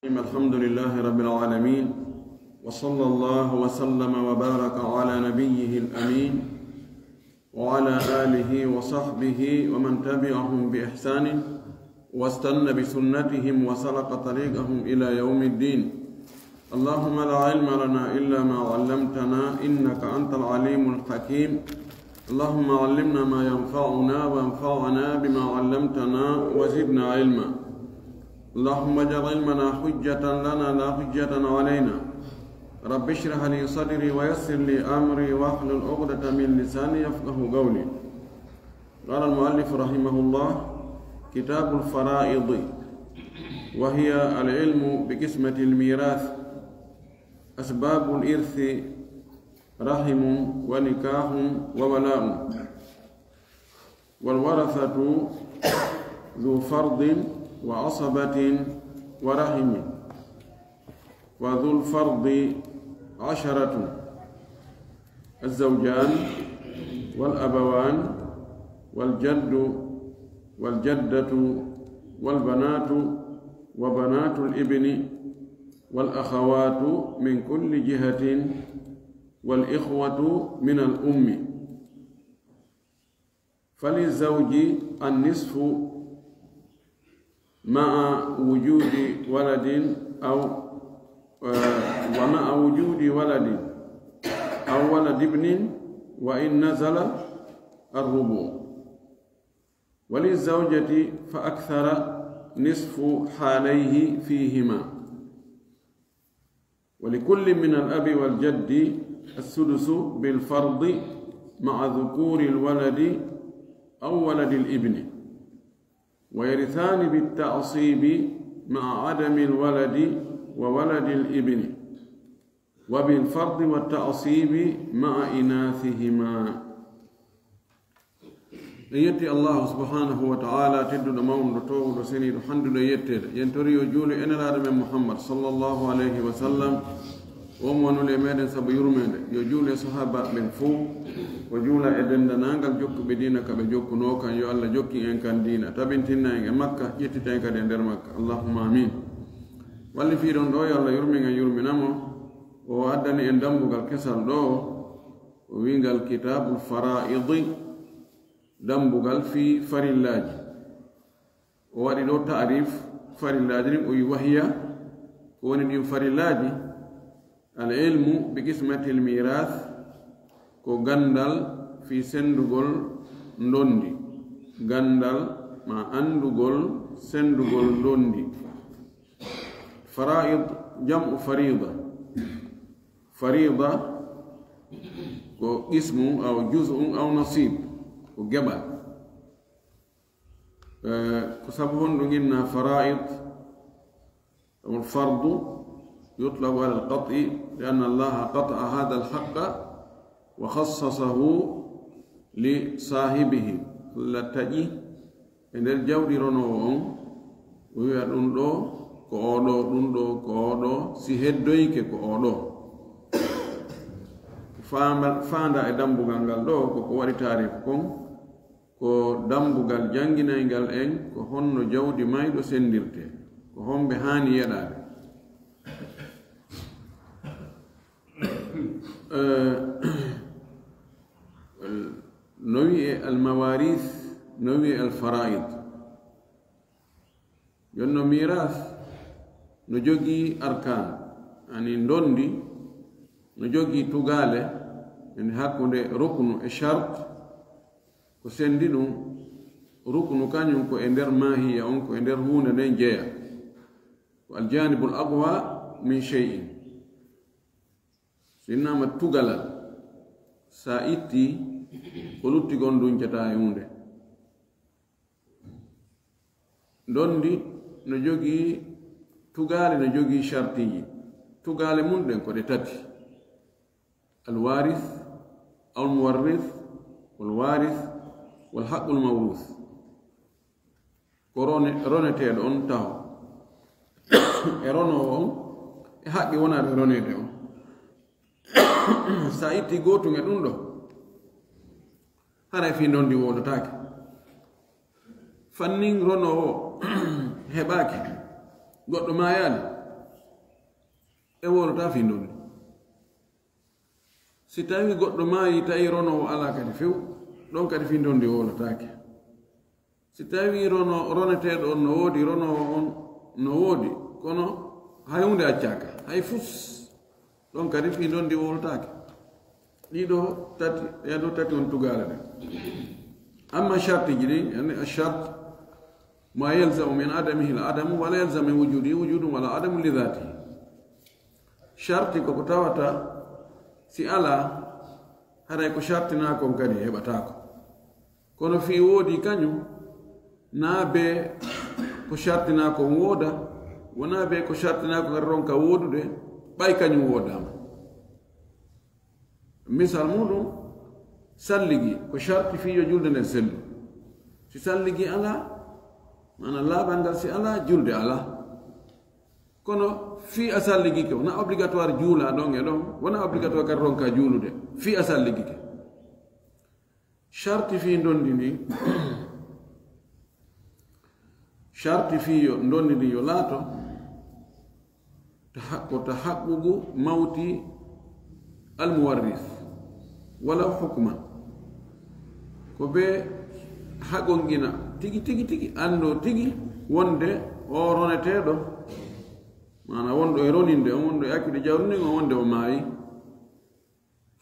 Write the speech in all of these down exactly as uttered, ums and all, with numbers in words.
الرحيم. الحمد لله رب العالمين، وصلى الله وسلم وبارك على نبيه الأمين وعلى آله وصحبه ومن تبعهم بإحسان واستن بسنتهم وسلك طريقهم إلى يوم الدين. اللهم لا علم لنا إلا ما علمتنا إنك أنت العليم الحكيم. اللهم علمنا ما ينفعنا وانفعنا بما علمتنا وزدنا علما. اللهم اجعل علمنا حجة لنا لا حجة علينا. رب اشرح لي صدري ويسر لي أمري واحلل عقدة من لساني يفقه قولي. قال المؤلف رحمه الله: كتاب الفرائض، وهي العلم بقسمة الميراث. أسباب الإرث: رحم ونكاح وولاء، والورثة ذو فرض وعصبة ورحم، وذو الفرض عشرة: الزوجان والأبوان والجد والجدة والبنات وبنات الابن والأخوات من كل جهة والإخوة من الأم. فللزوج النصف مع وجود ولد أو، آه، ومع وجود ولد أو ولد ابن، وإن نزل الربع. وللزوجة فأكثر نصف حاليه فيهما. ولكل من الأب والجد السدس بالفرض مع ذكور الولد أو ولد الابن، ويرثان بالتعصيب مع عدم الولد وولد الابن، وبالفرض والتعصيب مع إناثهما. En yetti Allahu subhanahu wa ta'ala, tedduɗo, mawnuɗo, toowuɗo, seniiɗo, handuɗo e yetteede. Yen tori yo juulu e Nelaaɗo men Muhammad sallallahu alayhi wa sallam, o mo wonuli e meɗen sabu yurmeende. Yo juulu e sahaabaaɓe ɓen fow, o juula e denndaangal jokkuɓe diina ka ɓe jokkunoo kan. Yo Allah jokkin en kan diina, tabintinna en e makka, ƴettita en kadi e nder makka. Allahumma amin. Wallifiiɗo on ɗo, yo Allah yurmin en, yurmina mo. O addani en dambugal kesal ɗo, o wi'ngal Kitaabul Faraa'idi, dambugal fii farillaaji. O waɗi ɗo ta'rif farillaaji ɗin, o wi'i: "Wa hiya", ko woni ɗin farillaaji, "al ilmu bi qismatil miirath", ko ganndal fii senndugol ndondi, ganndal ma anndugol senndugol ndondi. Faraa'id jam'u fariida. Fariida ko qismu aw juz'un aw nasiib, ko geɓal. Eh, ko sabu honɗum innaa faraa'id? Sabu fardu yutlaqu alal qat'i, li anna Allaha qata'a haadal haqqa wa khassasahu li saahibihi. Allah taƴi e nder jawdi ronoowo on, o wi'a ɗum ɗo ko oo ɗo, ɗum ɗo ko oo ɗo, si heddoyike ko oo ɗo. Faama-, faandaa e dambugal ngal ɗo, ko ko waɗi taarifu kon, ko dambugal jannginaygal en ko honno jawdi mayɗo senndirtee, ko homɓe haani yeɗaade. Eh, no wi'ee al mawaris, no wi'ee al faraid. Jonno miras no jogii arkaan, ani ndondi, no jogii tugaale, yani hakkunde ruknu e shart, ko senndi ɗum, ruknu kañum ko e nder maahiya on, ko e nder huunde nden jeya. Ko al janibul aqwa min shay'in. So innama tugalal, sa itti, ko lutti kon duncata e huunde. Ndondi no jogii tugaale, no jogii shartiiji. Tugaale mun ɗen ko ɗe tati: al waris, al muwarris, wal waris, wal haqqul mawrus. Ko rone-, roneteeɗo on taho. E ronoowo on, e haqqe wonaade roneede on. Sa itti gootun e ɗum ɗo, haray fii ndondi woodotaake. Fannin ronoowo heɓaaki, goɗɗo maayaali, ɓe wowlataa fii ndondi. Si tawii goɗɗo maayi, tawi ronoowo alaa kadi few, ɗon kadi fii ndondi wowlataake. Si tawii rono-, roneteeɗo on no woodi, ronoowo on no woodi, kono hay huunde accaaka, hay fus, ɗon kadi fii ndondi wowlataake. Ɗiɗo tati, ɗee ɗoo tati on tugaale ɗen. Amma shartiji ɗin, yani ashart, ma yalzamu min adamihi al adamu, wala yalzamu min wujudihi wujudun wala adamu li dhatihi. Sharti ko ko tawata si alaa, haray ko shartinaa kon kadi heɓataako. Kono fii woodi kañum, naa bee ko shartinaa kon wooda, wonaa bee ko shartinaa kon kadi ronka woodude, ɓay kañum woodaama. Misal muɗum, salligi ko sharti fii yo julde nden sellu. Si salligi alaa, maana laaɓal ngal si alaa, julde alaa. Kono fii a salligike, wonaa obligatoire juulaa ɗon e ɗon, wonaa obligatoire kadi ronka juulude, fii a salligike. Sharti fii ndondi ndin, sharti fii yo ndondi ndin yo laato, taha-, ko tahaqququ mawti al muwarris, walaw hukman. Ko ɓe haqqonqina tigi, tigi, tigi, anndoo tigi wonde o roneteeɗo, maana wonɗo e roninde on, wonɗo e accude jawdi ndin on, wonde o maayi.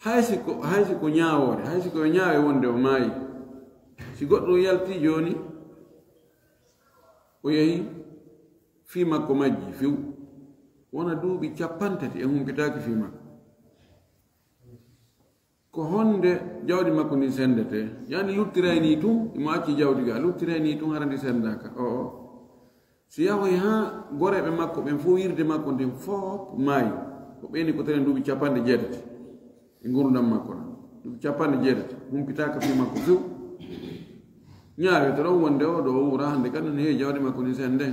Hay si ko, hay si ko ñaawoore, hay si ko ñaawe wonde o maayi. Si goɗɗo yalti jooni, o yehi, fii makko majji few, wona duuɓi cappanɗe tati en humpitaaki fii makko. Ko honde jawdi makko ndin sendetee? Yani luttiray nii tun, imo acci jawdi ga, luttiray nii tun, hara ndi sendaaka. Oo. Si yahoy haa goreeɓe makko ɓen fow, yirde makko nden fow maayi, ko ɓeyni ko telen duuɓi cappanɗe jeetati e ngurndan makko ɗan. Duuɓi cappanɗe jeetati, humpitaaka fii makko few. Ñaawete ɗon wonde oo ɗoo o wuuraa hande kadi no heewi jawdi makko ndin sende.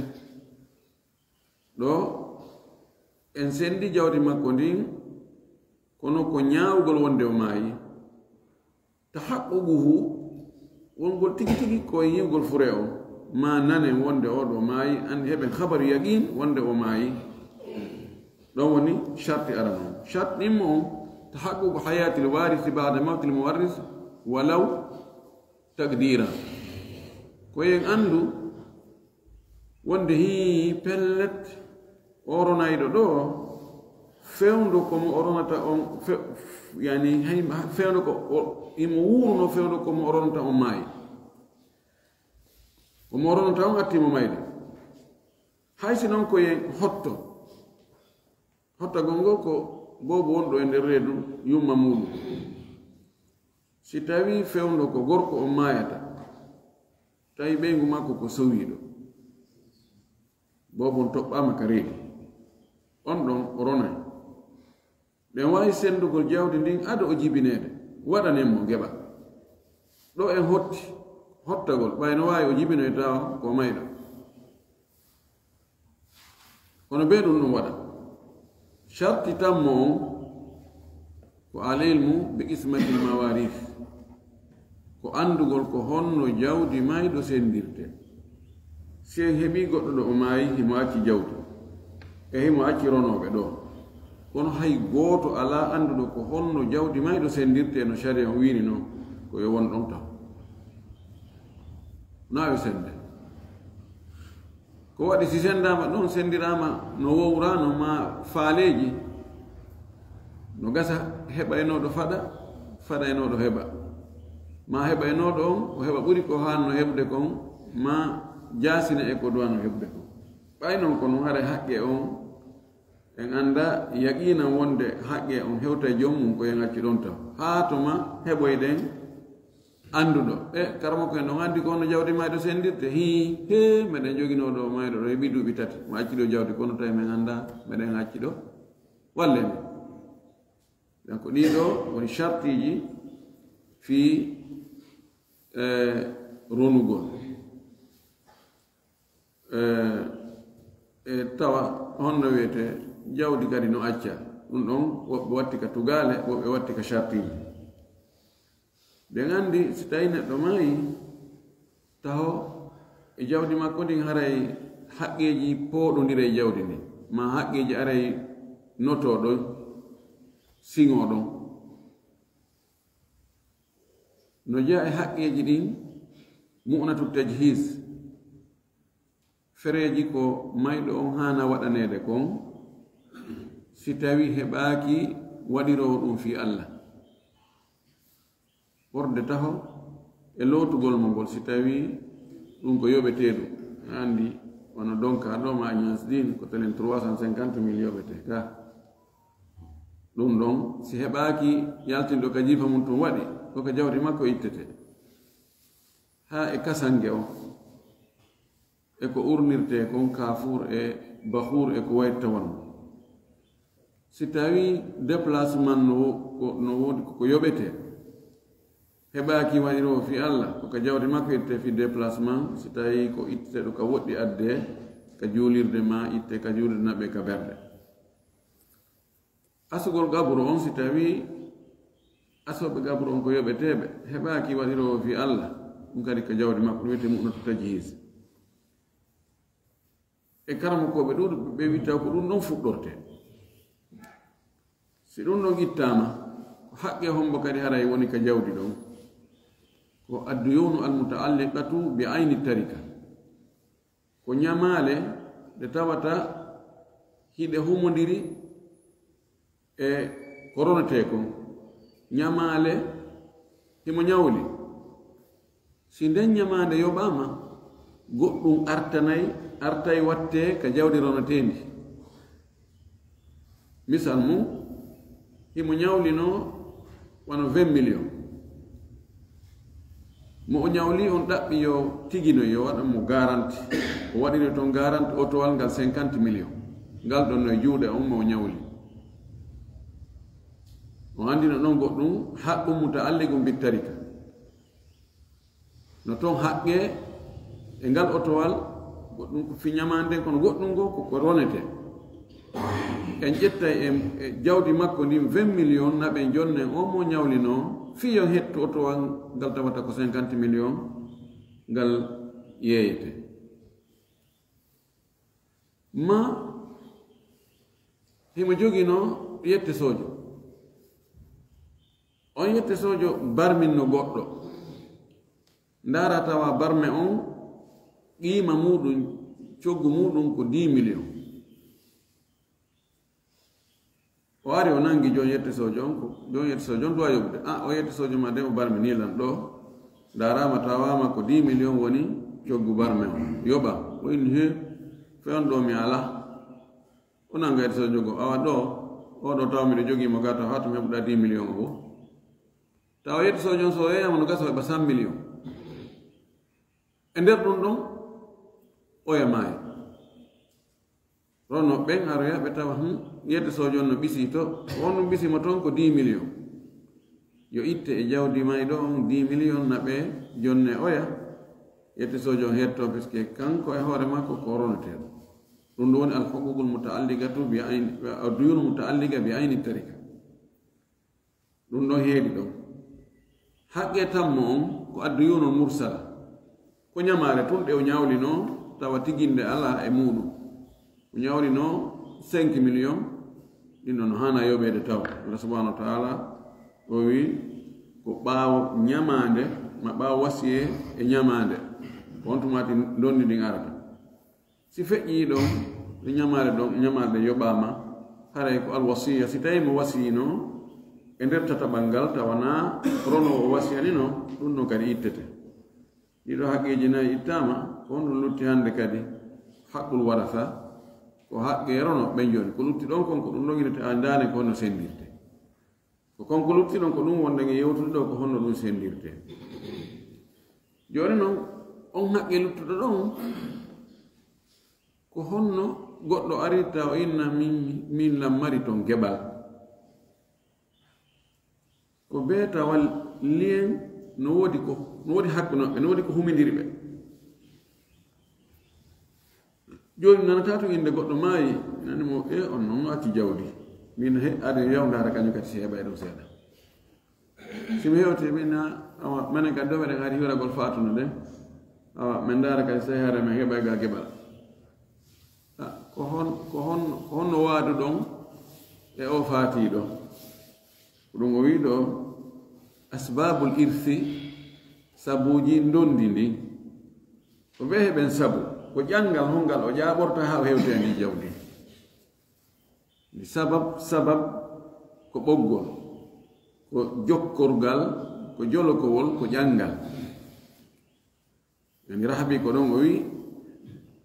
Ɗoo, en sendi jawdi makko ndin, kono ko ñaawugol wonde o maayi. Tahaqququhu, wongol tigi tigi ko e yi'ugol fure on, maa nanen wonde oo ɗoo maayi, an heɓen habaru yaqiin wonde o maayi. Ɗon woni sharti arano on. Sharti ɗimmo on, tahaqququ hayatil warisi ba'da mawtil muwarris, walaw taqdiran. Ko en anndu wonde hii pellet, o ronayɗo ɗoo, fewndo ko mo o ronata on, fe-, yani, hay, fewndo ko o, imo wuuruno fewndo ko mo o ronata on maayi. Ko mo o ronata on atti mo mayde. Hay si non ko yen hotto, hottagol ngol ko boobo wonɗo e nder reedu yumma muuɗum. Si tawii fewndo ko gorko on maayata, tawi ɓeyngu makko ko sowiiɗo, boobo on toɓɓaama ka reedu, on ɗon o ronay. Ɓen waawi sendugol jawdi ndin ado o jibineede, waɗanen mo geɓal. Ɗoo en hotti hottagol, ɓay no waawi o jibinoyta on ko mayɗo. Kono bee ɗum ɗum waɗa. Sharti tammo on ko al ilmu bi qismatil mawaris, ko anndugol ko honno jawdi mayɗo senndirtee. Si en heɓii goɗɗo ɗo o maayi, himo acci jawdi, e himo acci ronooɓe ɗoo. Kono hay gooto alaa annduɗo ko honno jawdi mayɗo senndirtee no sariya on wiiri non, ko yo won ɗon taw. Naa yo sennde. Ko waɗi si senndaama ɗon, senndiraama no wowraano maa faaleeji, no gasa heɓaynooɗo faɗa, faɗaynooɗo heɓa. Maa heɓaynooɗo on, o heɓa ɓuri ko haanno heɓude kon, maa jaasina e ko duwano heɓude kon. Ɓay non ko non, haray haqqe on, en annda yaqiinan wonde haqqe on hewtay joom mum, ko en acci ɗon taw. Haa to ma heɓoyɗen annduɗo. E, karamoko en ɗon anndi ko honno jawdi mayɗo senndirtee. Hii, hee, meɗen joginoo ɗo mayɗo ɗo heɓi duuɓi tati. Mo acci ɗo jawdi, kono tawi men annda, meɗen acci ɗo. Wallee men. Donc, ɗii ɗoo woni shartiiji fii, eh, ronugol. Eh, e tawa honno wiyetee jawdi kadi no acca. Ɗum ɗon woɓɓe watti ka tugaale, woɓɓe watti ka shartiiji. Ɓen anndi si tawi neɗɗo maayi, taho e jawdi makko ndin haray haqqeeji pooɗondira e jawdi ndin, maa haqqeeji aray notooɗon, siŋooɗon. No jeyaa e haqqeeji ɗin, mu'natu tajhiis, fereeji ko mayɗo on haana waɗaneede kon, si tawii heɓaaki waɗiroowo ɗum fii Alla. Ɓorde taho e lootugol mo ngol, si tawii ɗum ko yoɓetee ɗum. A anndi, wano donka ɗo ma Agnès ɗin, ko telen trois cent cinquante mille yoɓetee ka. Ɗum ɗon, si heɓaaki yaltinɗo ka jiifa mum tun waɗi, ko ka jawdi makko ittete. Haa e kasange o, e ko urnirtee kon, kaafuur e bahuur e ko wayitta wano. Si tawii déplacement no wo-, ko, no woodi ko, ko yoɓetee, heɓaaki waɗiroowo fii Alla, ko ka jawdi makko ittee fii déplacement, si tawii ko itteteeɗo ka woɗɗi addee, ka juulirde maa ittee ka juulirde naɓee ka berde. Asugol qabru on, si tawii asooɓe qabru on ko yoɓeteeɓe, heɓaaki waɗiroowo fii Alla, ɗum kadi ko jawdi makko, ɗum wiyetee mu'natu tajhiis. E karamokooɓe ɗuuɗuɓe, ɓe wi'i taw ko ɗum ɗon fuɗɗortee. Si ɗum ɗon ittaama, ko haqqee hombo kadi haray woni ka jawdi ɗon? Ko adduyuunu almuta'alliqatu bi ayni tarika. Ko ñamaale ɗe tawata hiɗe humondiri e ko ronetee kon. Ñamaale himo ñawli. Si nden ñamaande yoɓaama, goɗɗum artanay, artay wattee ka jawdi roneteendi. Misal mum, himo ñawlinoo wano vingt millions. Mo o ñawli on ɗaɓɓi yo tigino, yo waɗan mo garanti. O waɗiri ton garanti otowal ngal cinquante millions. Ngal ɗon no e juuɗe on mo o ñawli. O anndino ɗon goɗɗum haqqun muta'alliqun bit tarika. No ton haqqee e ngal otowal, goɗɗum ko fii ñamaande nden, kono goɗɗum ngo ko ko ronetee. En ƴettay en, e jawdi makko ndin vingt millions, naɓen jonnen on mo ñawlinoo, fii yo hettu otowal ngal tawata ko cinquante millions, ngal yeeyete. Ma himo joginoo yette soojo. On yette soojo barminno goɗɗo. Ndaara tawa barme on, qiima muuɗum, coggu muuɗum ko dix millions. O ari o nangi jon yette soojo on, ko jon yette soojo on duwa yoɓude. "Ah, o yette soojo ma de o barmi nii lan ɗo. Ndaaraama tawaama ko dix millions woni coggu barme on. Yoɓa." O inni, "He, fewndo ɗo mi alaa." O nanga yette soojo go, "Awa ɗo, o ɗo tawa miɗo jogii mo gata, haa to mi heɓuɗa dix millions o." Tawa yette soojo on so o yeeyama no gasa o heɓa cent millions. E nder ɗum ɗon, oya maayi. Rono ɓen aroya ɓe tawa, hmm, yette soojo on no ɓisi to, on ɗum ɓisi mo toon ko dix millions. Yo itte e jawdi mayɗo on dix millions naɓe jonne oya. Yette soojo on hetto, parce que kanko e hoore makko ko ronoteeɗo. Ɗum ɗum woni al huququl mutaalliqatu bi ayni, ad duyunul mutaalliqa bi ayni tarika. Ɗum ɗon heedi ɗon. Haqqee tammo on ko adduyunul mursala. Ko ñamaare tun ɗe o ñawlinoo tawa tiginde alaa e muuɗum. O ñawlinoo cinq millions, ɗin ɗon no haana yoɓeede taw. Allah subhanahu wa ta'ala o wi ko ɓaawo ñamaande, ma ɓaawo wasiyee e ñamaande. Ko on tumaati ndondi ndin arata. Si feƴƴii ɗon, ɗe ñamaale ɗon, ñamaale ɗe yoɓaama, haray ko alwasiya, si tawii mo wasiyinoo e nder tataɓal ngal, tawa naa ronoowo o wasiyaninoo, ɗum ɗon kadi ittete. Ɗiɗo haqqeeji nayi ittaama, ko honɗum lutti hannde kadi? Haqqul warasa, ko haqqee ronooɓe ɓen jooni. Ko lutti ɗon kon, ko ɗum ɗon inete a ndaane ko honno senndirte. Ko kon ko lutti ɗon, ko ɗum wonɗen e yewtude ɗo, ko honno ɗum senndirte. Jooni non, on haqqee luttuɗo ɗon, ko honno goɗɗo arirta o inna min, min lan mari ton geɓal? Ko bee tawa lien no woodi ko, no woodi hakkunde maɓɓe, no woodi ko humindiri ɓe. Jooni mi nanataa tun innde goɗɗo maayi, mi nani mo, e on non acci jawdi. Min he, aɗen yaw ndaara kañum kadi si heɓay ɗum seeɗa. Si mi hewti, min na, awa, menen kadi ɗo meɗen ari hiwragol faatuno nde. Awa, min ndaara kadi si hara min heɓay ga geɓal. Ah, ko hon, ko hon, ko honno waadu ɗon? E o faatiiɗo, ko ɗum o wi'i ɗo, asbabul irsi, sabuuji ndondi ndin. Ko ɓe heɓen sabu, ko ƴanngal hongal o jaaɓorta haa o hewta e ndi jawdi. Ndi sabab, sabab ko ɓoggol, ko jokkorgal, ko jolokowol, ko ƴanngal. Yani rahabi ko ɗon o wi,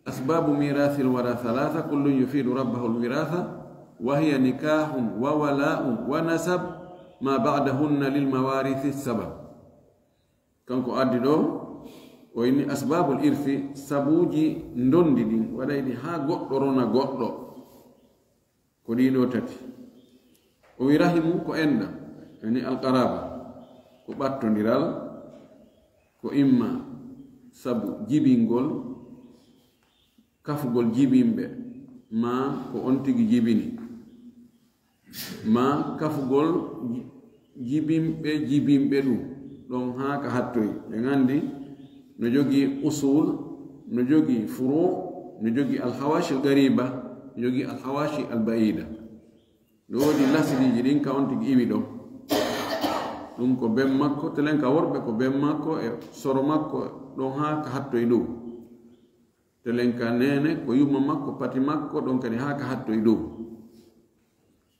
asbabu mirathil wara thalatha, kullun yufidu rabbahu alwiratha, wa hiya nikahun wa wala'un wa nasab, ma ba'dahunna lil mawarithi sabab. Kanko addi ɗo, o inni asbabul irthi, sabuuji ndondi ɗin, waɗay ɗi haa goɗɗo rona goɗɗo. Ko ɗii ɗoo tati. O wi rahimu ko enɗam, yani alqaraba, ko ɓattondiral, ko imma sabu jibingol, kafugol jibinɓe, maa ko on tigi jibini, maa kafugol ji-, jibinɓe, jibinɓe ɗum, ɗon haa ka hattoyi. Ɓe nganndi no jogii usul, no jogii furu, no jogii alhawashi algariba, no jogii alhawashi albaida. No woodi lasiliiji ɗin ka on tigi iwi ɗon. Ɗum ko ben makko, telen ka worɓe ko ben makko e soro makko, ɗon haa ka hattoyi dow. Telen ka neene ko yumma makko, pati makko, ɗon kadi haa ka hattoyi dow.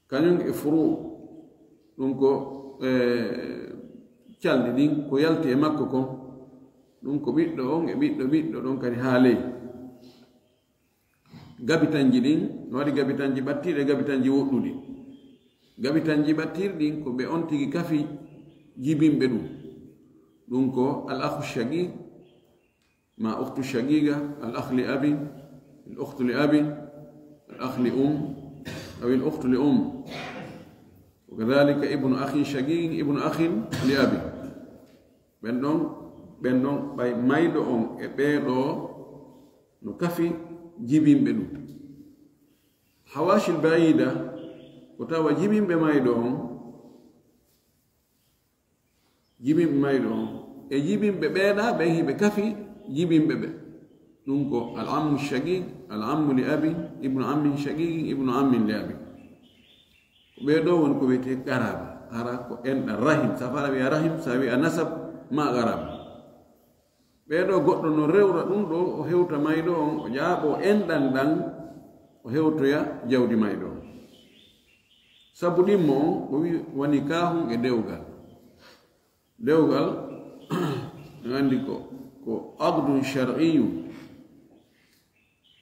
Kañum e furu, ɗum ko, eh, calɗi ɗin, ko yalti e makko kon. Ɗum ko ɓiɗɗo on e ɓiɗɗo ɓiɗɗo ɗon kadi haa ley. Gabitanji ɗin, no waɗi gabitanji ɓattiiɗi e gabitanji woɗɗuɗi. Gabitanji ɓattiiɗi ɗin ko ɓe on tigi kafi jibinɓe ɗum. Ɗum ko al akhu shaqiq, ma ukhtu shaqiqa, al akh li abin, al ukhtu li abin, al akh li um, aw al ukhtu li um. Wa kadhalika ibnu akhin shaqiqin, ibnu akhin li abin. Ɓen ɗon, ɓen ɗon ɓay mayɗo on e ɓee ɗoo no kafi jibinɓe ɗum. Hawashil baida ko tawa jibinɓe mayɗo on, jibinɓe mayɗo on e jibinɓe ɓeeɗa ɓe hiɓe kafi jibinɓe ɓe. Ɗum ko al ammu shaqiq, al ammu li abin, ibnu ammin shaqiqin, ibnu ammin li abin. Ko ɓee ɗoo woni ko wiyetee qaraba. Hara ko enɗa rahim. Sa fala wiya rahim, sa wiya nasab, ma qaraba. Ɓee ɗoo goɗɗo no rewra ɗum ɗoo, o hewta mayɗo on, o jaaɓoo enɗan ɗan, o hewtoya jawdi mayɗo on. Sabu ɗimmo on, o wi woni kaahun e dewgal. Dewgal, en anndi ko, ko aqdun shar'iyyun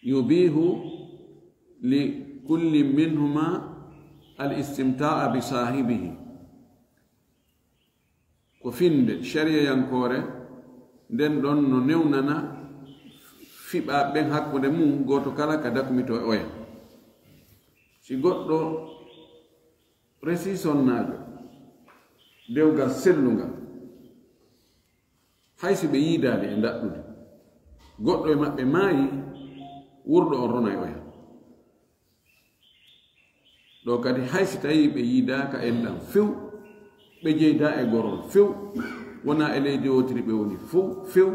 yubihu li kulli minhuma al istimta'a bi sahibihi. Ko finnde shariyayankoore, nden ɗon no newnana fiɓaaɓe ɓen hakkunde mum, gooto kala ka dakumitoo e oya. Si goɗɗo resi sonnaajo dewgal sellungal, hay si ɓe yiidaali e ndaɗɗudi, goɗɗo e maɓɓe maayi, wurɗo on ronay oya. Ɗoo kadi, hay si tawii ɓe yiidaaka enɗan few, ɓe jeydaa e gorol few, wonaa e leydi wootiri ɓe woni fow, few,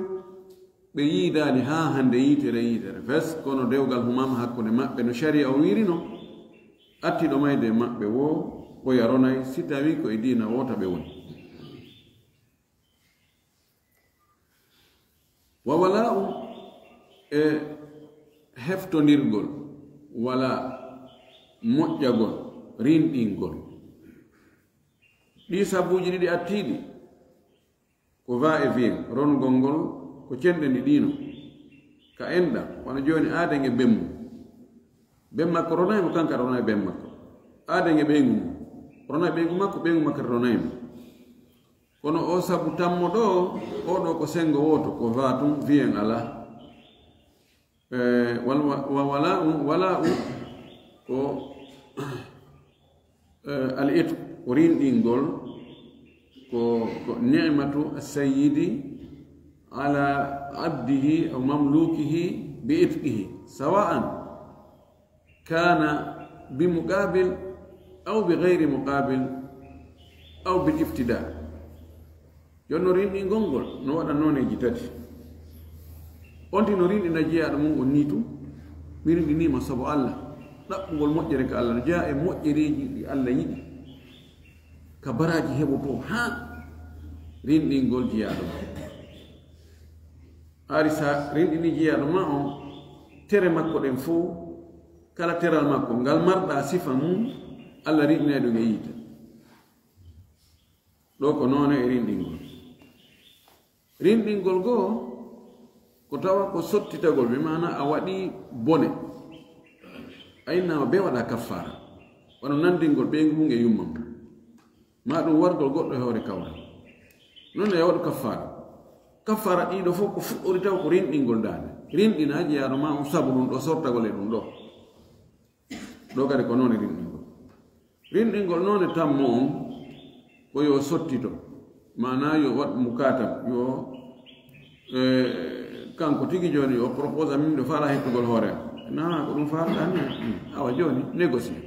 ɓe yiidaali haa hannde yiitere, yiitere fes, kono dewgal humaama hakkunde maɓɓe no shari'a o wiiri non, attiiɗo mayde e maɓɓe woo, oya ronay si tawii ko e diina woota ɓe woni. Wa wala'u e heftondirgol, wala moƴƴagol, rinɗingol. Ɗii sabuuji ɗiɗi attiiɗi ko va et vient, ronugol ngol ko cenɗe ndi ɗiino. Ka enɗa, wano jooni aaden e ben mum. Ben makko ronay mo, kanka ronay ben makko. Aaden e ɓeyngu mum. Ronay ɓeyngu makko, ɓeyngu makko ronay mo. Kono o sabu tammo ɗoo, o ɗoo ko senngo wooto, ko va tun, vient alaa. Eh, wal-, wa, wa, wala'u, wala'u ko, eh, al itq, ko rinɗingol, ko, ko ni'matu as-sayyidi ala abdihi aw mamlukihi bi itqihi, sawa'an kana bi muqabil aw bi ghayri muqabil aw bil iftida. Jooni no rinɗingol ngol no waɗa nooneeji tati. On tigi no rinɗina jeyaaɗo mum on nii tun, mi rinɗinii mo sabu Alla. Ɗaɓɓugol moƴƴere ka Allah no jeyaa e moƴƴereeji ɗi Allah yiɗi, ka baraaji heɓotoo haa rinɗingol jiyaaɗo ma. Ari sa rinɗini jiyaaɗo ma on, tere makko ɗen fow, kala teral makko ngal marɗa sifa mum, Allah rinɗinay ɗum e yiite. Ɗo ko noone e rinɗingol. Rinɗingol goo ko tawa ko sottitagol, bi maana a waɗi bone. A innaama bee waɗa kaffaara. Wano nanndingol ɓeyngu mum e yumma mum. Maa ɗum wargol goɗɗo e hoore kawral. Non e waɗu kaffaara. Kaffaara ɗiɗo fof ko fuɗɗori taw ko rinɗingol daande. Rinɗinaa jiyaaɗo ma on sabu ɗum ɗo sortagol e ɗum ɗo. Ɗo kadi ko noone rinɗingol. Rinɗingol noone tammo on ko yo sottito. Maanaa yo waɗ mukatab, yo, eh, kanko tigi jooni o proposa min ɗo faala hettugol hoore am. Na ko ɗum faalɗaa ni. Awa jooni négocier.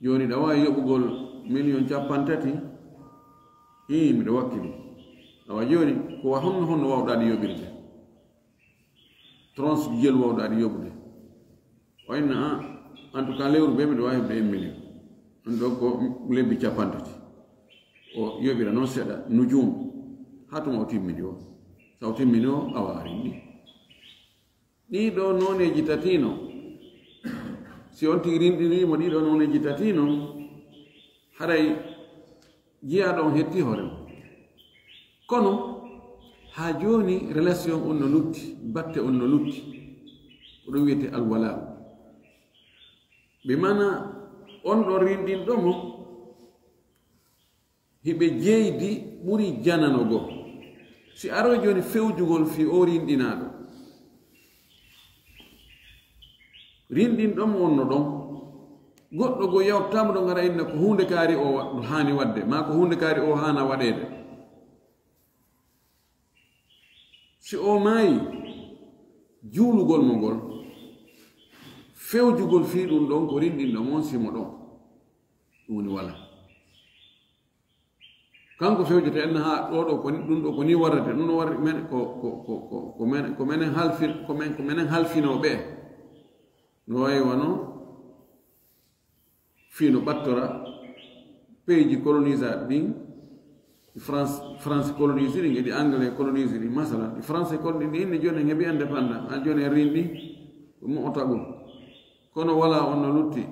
Jooni ɗa waawi yoɓugol miliyon cappanɗe tati. Ii, miɗo wakkili. Awa jooni ko wa honno honno waawɗaa ɗi yoɓirde? Tranche jel waawɗaa ɗi yoɓude. O inna, ah, en tout cas, lewru bee miɗo waawi heɓde un million. Ɗum ɗo ko lebbi cappanɗe tati. O yoɓira noon seeɗa, nujum. Haa tuma o timmini o. So o timmini o, awa ari ɗi. Ɗiɗo nooneeji tati no. Si on tigi rinɗinii mo ɗiɗo nooneeji tati no, haray jiyaaɗo on hetti hoore mum. Kono haa jooni relation on no lutti, batte on no lutti. Ko ɗum wiyetee alwalaa. Bi maana on ɗon rinɗinɗo mo, hiɓe jeydi ɓuri janano goo. Si aroy jooni fewjugol fii o rinɗinaaɗo. Rinɗinɗo mo on no ɗon. Goɗɗo goo yawtaama ɗon ara inna ko huunde kaari o wa-, haani waɗde, maa ko huunde kaari o haana waɗeede. Si o maayi, juulugol mo ngol, fewjugol fii ɗum ɗon ko rinɗinɗo mo on si mo ɗon. Ɗum woni wala. Kanko fewjata en haa ɗo ɗo ko ni, ɗum ɗo ko ni warrata, ɗum ɗo warri men ko, ko, ko, ko, ko men, ko menen halfin, ko men, ko menen halfinooɓe. No wayi wano fii no ɓattora peeji coloniser ɗin, France, France colonisiri, ngedi Anglais colonisiri, masalan, ɗi Français coloni ɗin, inni jooni en heɓi indépendant, haa jooni en rinɗi, ɗum mo o tagu. Kono wala on no lutti.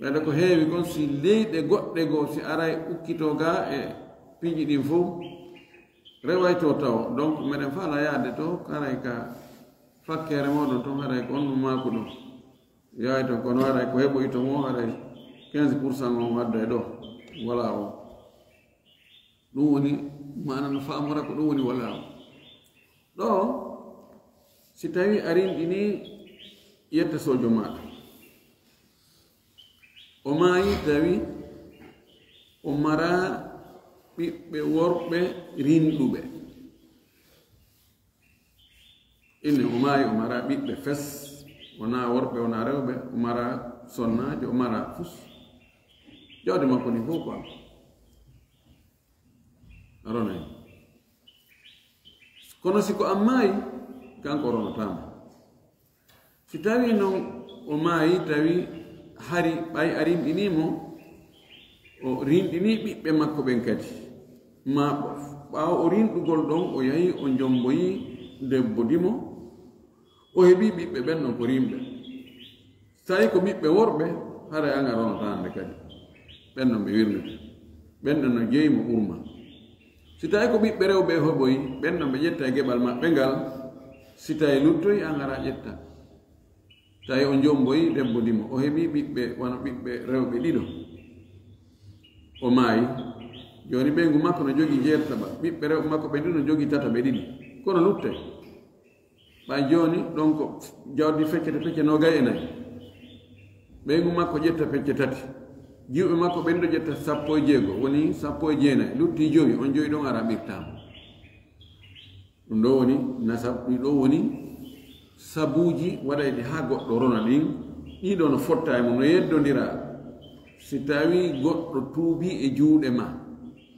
Ɓeyde ko heewi kon si leyɗe goɗɗe goo, si aray ukkito ga e piiji ɗin fow, rewayto taw. Donc, meɗen faala yaade to, haray ka fakkere moɗon ton, haray ko on ɗum maaku ɗum. Yaay ton, kono haray ko heɓoyto mo, haray quinze pour cent on wadda e ɗo. Wala o. Ɗum woni, maana no faamora ko ɗum woni wala o. Ɗo, si tawi a rinɗini yetta sojo maaɗa. O maayi tawi o mara ɓiɓɓe worɓe rinɗuɓe. Inne o maayi o mara ɓiɓɓe fes, wonaa worɓe, wonaa rewɓe, o mara sonnaajo, o mara fus. Jawdi makko ni fof ko am. A ronay. Kono si ko an maayi, kanko o ronotaama. Si tawi non o maayi, tawi hari ɓay a rinɗinii mo, o rinɗinii ɓiɓɓe makko ɓen kadi. Ma ɓaawo o rinɗugol ɗon, o yahi o njomboyi debbo dimo, o heɓi ɓiɓɓe ɓen non ko rimɓe. Si tawi ko ɓiɓɓe worɓe, haray an a ronotaande kadi. Ɓen non ɓe wirnete. Ɓen ɗon no jeyi mo ɓurma. Si tawi ko ɓiɓɓe rewɓe hoɓoyi, ɓen ɗon ɓe ƴetta e geɓal maɓɓe ngal. Si tawi luttoyi, an ara ƴetta. Tawi o njomboyi debbo dimo, o heɓi ɓiɓɓe, wano ɓiɓɓe rewɓe ɗiɗo. O maayi. Jooni ɓeyngu makko no jogii jeertaɓa. Ɓiɓɓe rewɓe makko ɓe ɗiɗo no jogii tataɓe ɗiɗi. Kono luttay. Ɓay jooni, ɗon ko jawdi feccete pecce noogay e nayi. Ɓeyngu makko ƴetta pecce tati. Jiwɓe makko ɓen ɗo ƴetta sappo e jeego, woni sappo e jeenayi. Lutti jowi, on jowi ɗon ara ɓirtaama. Ɗum ɗo woni nasab, ɗum ɗo woni sabuuji waɗayɗi haa goɗɗo rona ɗin. Ɗiɗo no fotta e mum, no yeddondira. Si tawi goɗɗo tuubi e juuɗe ma,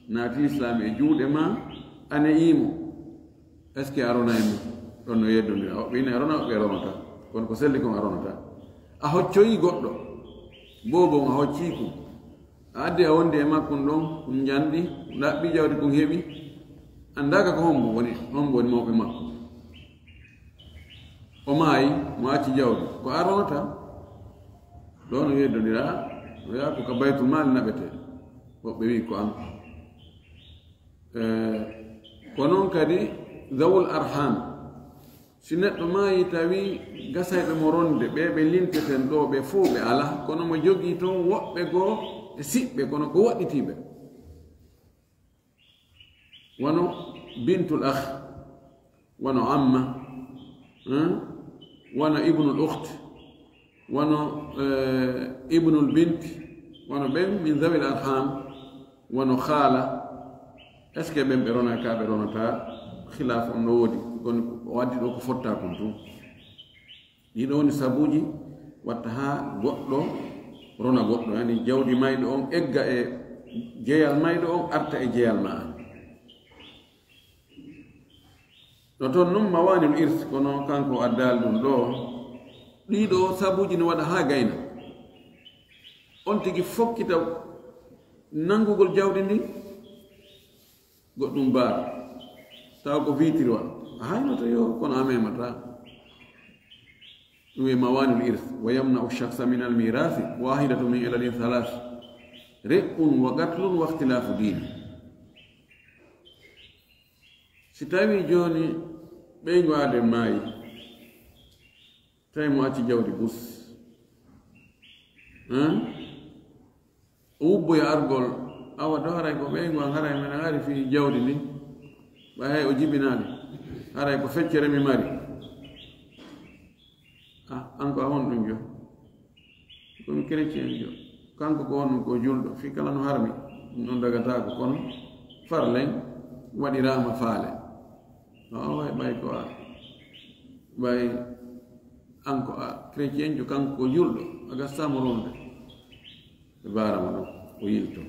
naati lislaam e juuɗe ma, a ne'ii mo. Est-ce que a rona e mum? Ɗon no yeddondira. Woɓɓe ina rona, woɓɓe ronata. Kono ko selli kon a ronata. A hoccoyi goɗɗo. Boobon a hoccii kun. A addi a wondi e makkun ɗon, kun njandi, kun ɗaɓɓi jawdi kun heɓi. Anndaaka ko hombo woni, hombo woni mawɓe makko. O maayi, mo acci jawdi. Ko a ronata. Ɗon o yeddondira, o yaha ko ka baytul maali naɓete. Woɓɓe wi'i ko an. Eh, ko non kadi zawul arham. Si neɗɗo maayi tawi gasayɓe mo ronde, ɓe ɓe linteten ɗo, ɓe fow ɓe ala, kono mo jogii toon woɓɓe goo e siɓɓe, kono ko woɗɗitiiɓe. Wano bintul akh, wano amma, hein? Wano ibnul ukht, wano, eh, ibnul bint, wano ɓen min zawil arham, wano khaala. Est-ce que ɓen ɓe rona ka ɓe ronata? Khilaaf on no woodi. Kono o addi ɗo ko fotta kon tun. Ɗiɗo woni sabuuji watta haa goɗɗo rona goɗɗo, yani jawdi mayɗo on egga e jeyal mayɗo on, arta e jeyal ma an. No toon non mawanil irs, kono kanko addaali ɗum ɗo. Ɗiɗo sabuuji ne waɗa haa gayna. On tigi fokkita nanngugol jawdi ndin, goɗɗum baara. Tawa ko viitiri wa. A haynoto yo, kono a memata. Ɗum e mawanil irs. Wa yamna'u shakhsa min al mirasi wahidatu min ilalin thalas. Riqqun wa qatlun wa ikhtilafu dini. Si tawi jooni ɓeyngu aade maayi, tawi mo acci jawdi bus. Hein? O wubboya argol, awa to haray ko ɓeyngu an, haray men ari fii jawdi ndin. Ɓay hay o jibinaali. Haray ko feccere mi mari. Ah, an ko a honɗum jo? Ko mi chrétien jo. Kanko ko honɗum ko julɗo. Fii kala no harmi, ɗum ɗon dagataako. Kono farlen waɗiraama faale. No, o way ɓay ko a, ɓay an ko a chrétien jo, kanko ko julɗo. A gastaama ronde. Ɓe baarama ɗum, o yilto.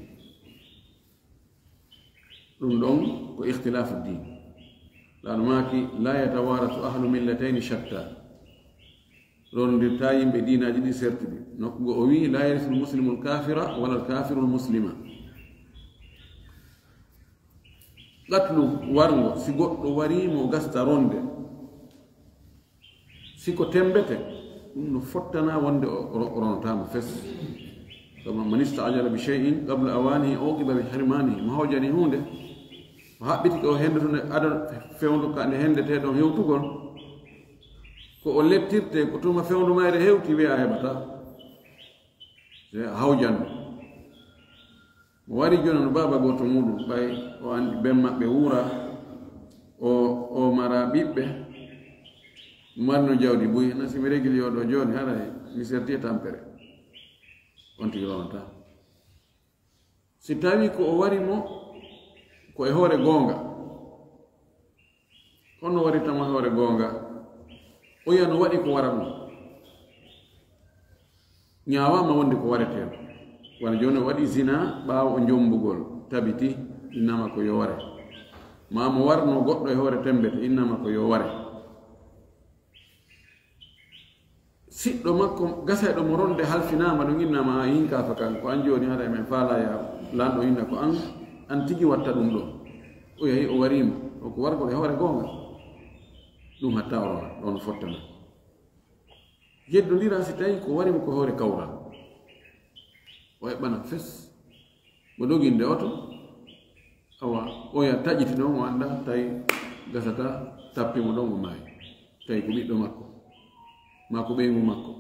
Ɗum ɗon ko ikhtilafu din. Laano maaki, la yatawarasu ahlu millatayni shatta. Rondirta yimɓe diinaaji ɗi sertuɗi. Nokku go o wi'i, la yarisul muslimul kafira, wala al kafirul muslima. Qatlu warngo, si goɗɗo wari mo gasta ronde. Si ko tembete, ɗum no fottana wonde o, o, o ronotaama fes. Kama man ista'jala bi shay'in qabla awanihi uqiba bi hirmanihi. Mo hawjani huunde, o haɓɓiti ko o hendoto nde ado fewndo ka nde hendetee ɗon hewtugol. Ko o lettirte, ko tuma fewndo mayre hewti, wi'a a heɓata. Se a hawjan mo. Mo wari jooni no baaba gooto muuɗum, ɓay o anndi ben maɓɓe wuura, o, o mara ɓiɓɓe, mo marino jawdi buy, na si mi regili o ɗo jooni, haray mi serti e tampere. On tigi ronata. Si tawi ko o wari mo, ko e hoore goonga. Kono wari tama hoore goonga, oya no waɗi ko wara ɗum. Ñaawaama wonde ko waretee. Wano jooni o waɗi zina ɓaawo o njombugol, tabiti, innama ko yo ware. Ma mo warno goɗɗo e hoore tembete, innama ko yo ware. Siɗɗo makko, gasayɗo mo ronde halfinaama ɗum, innama a hinkafa kan, ko an jooni haɗa men faala ya lanɗo inna ko an, an tigi watta ɗum ɗo. O yahi o wariima, o ko wargol e hoore goonga. Ɗum hatta o rona, ɗon fottana. Yeddondira si tawi ko wari mo ko hoore kawral. O eɓɓana fes. Mo doginde oto, awa, oya taƴiti ɗon, o annda, tawi gasata, tappi mo ɗon, o maayi. Tawi ko ɓiɗɗo makko, maa ko ɓeyngu makko,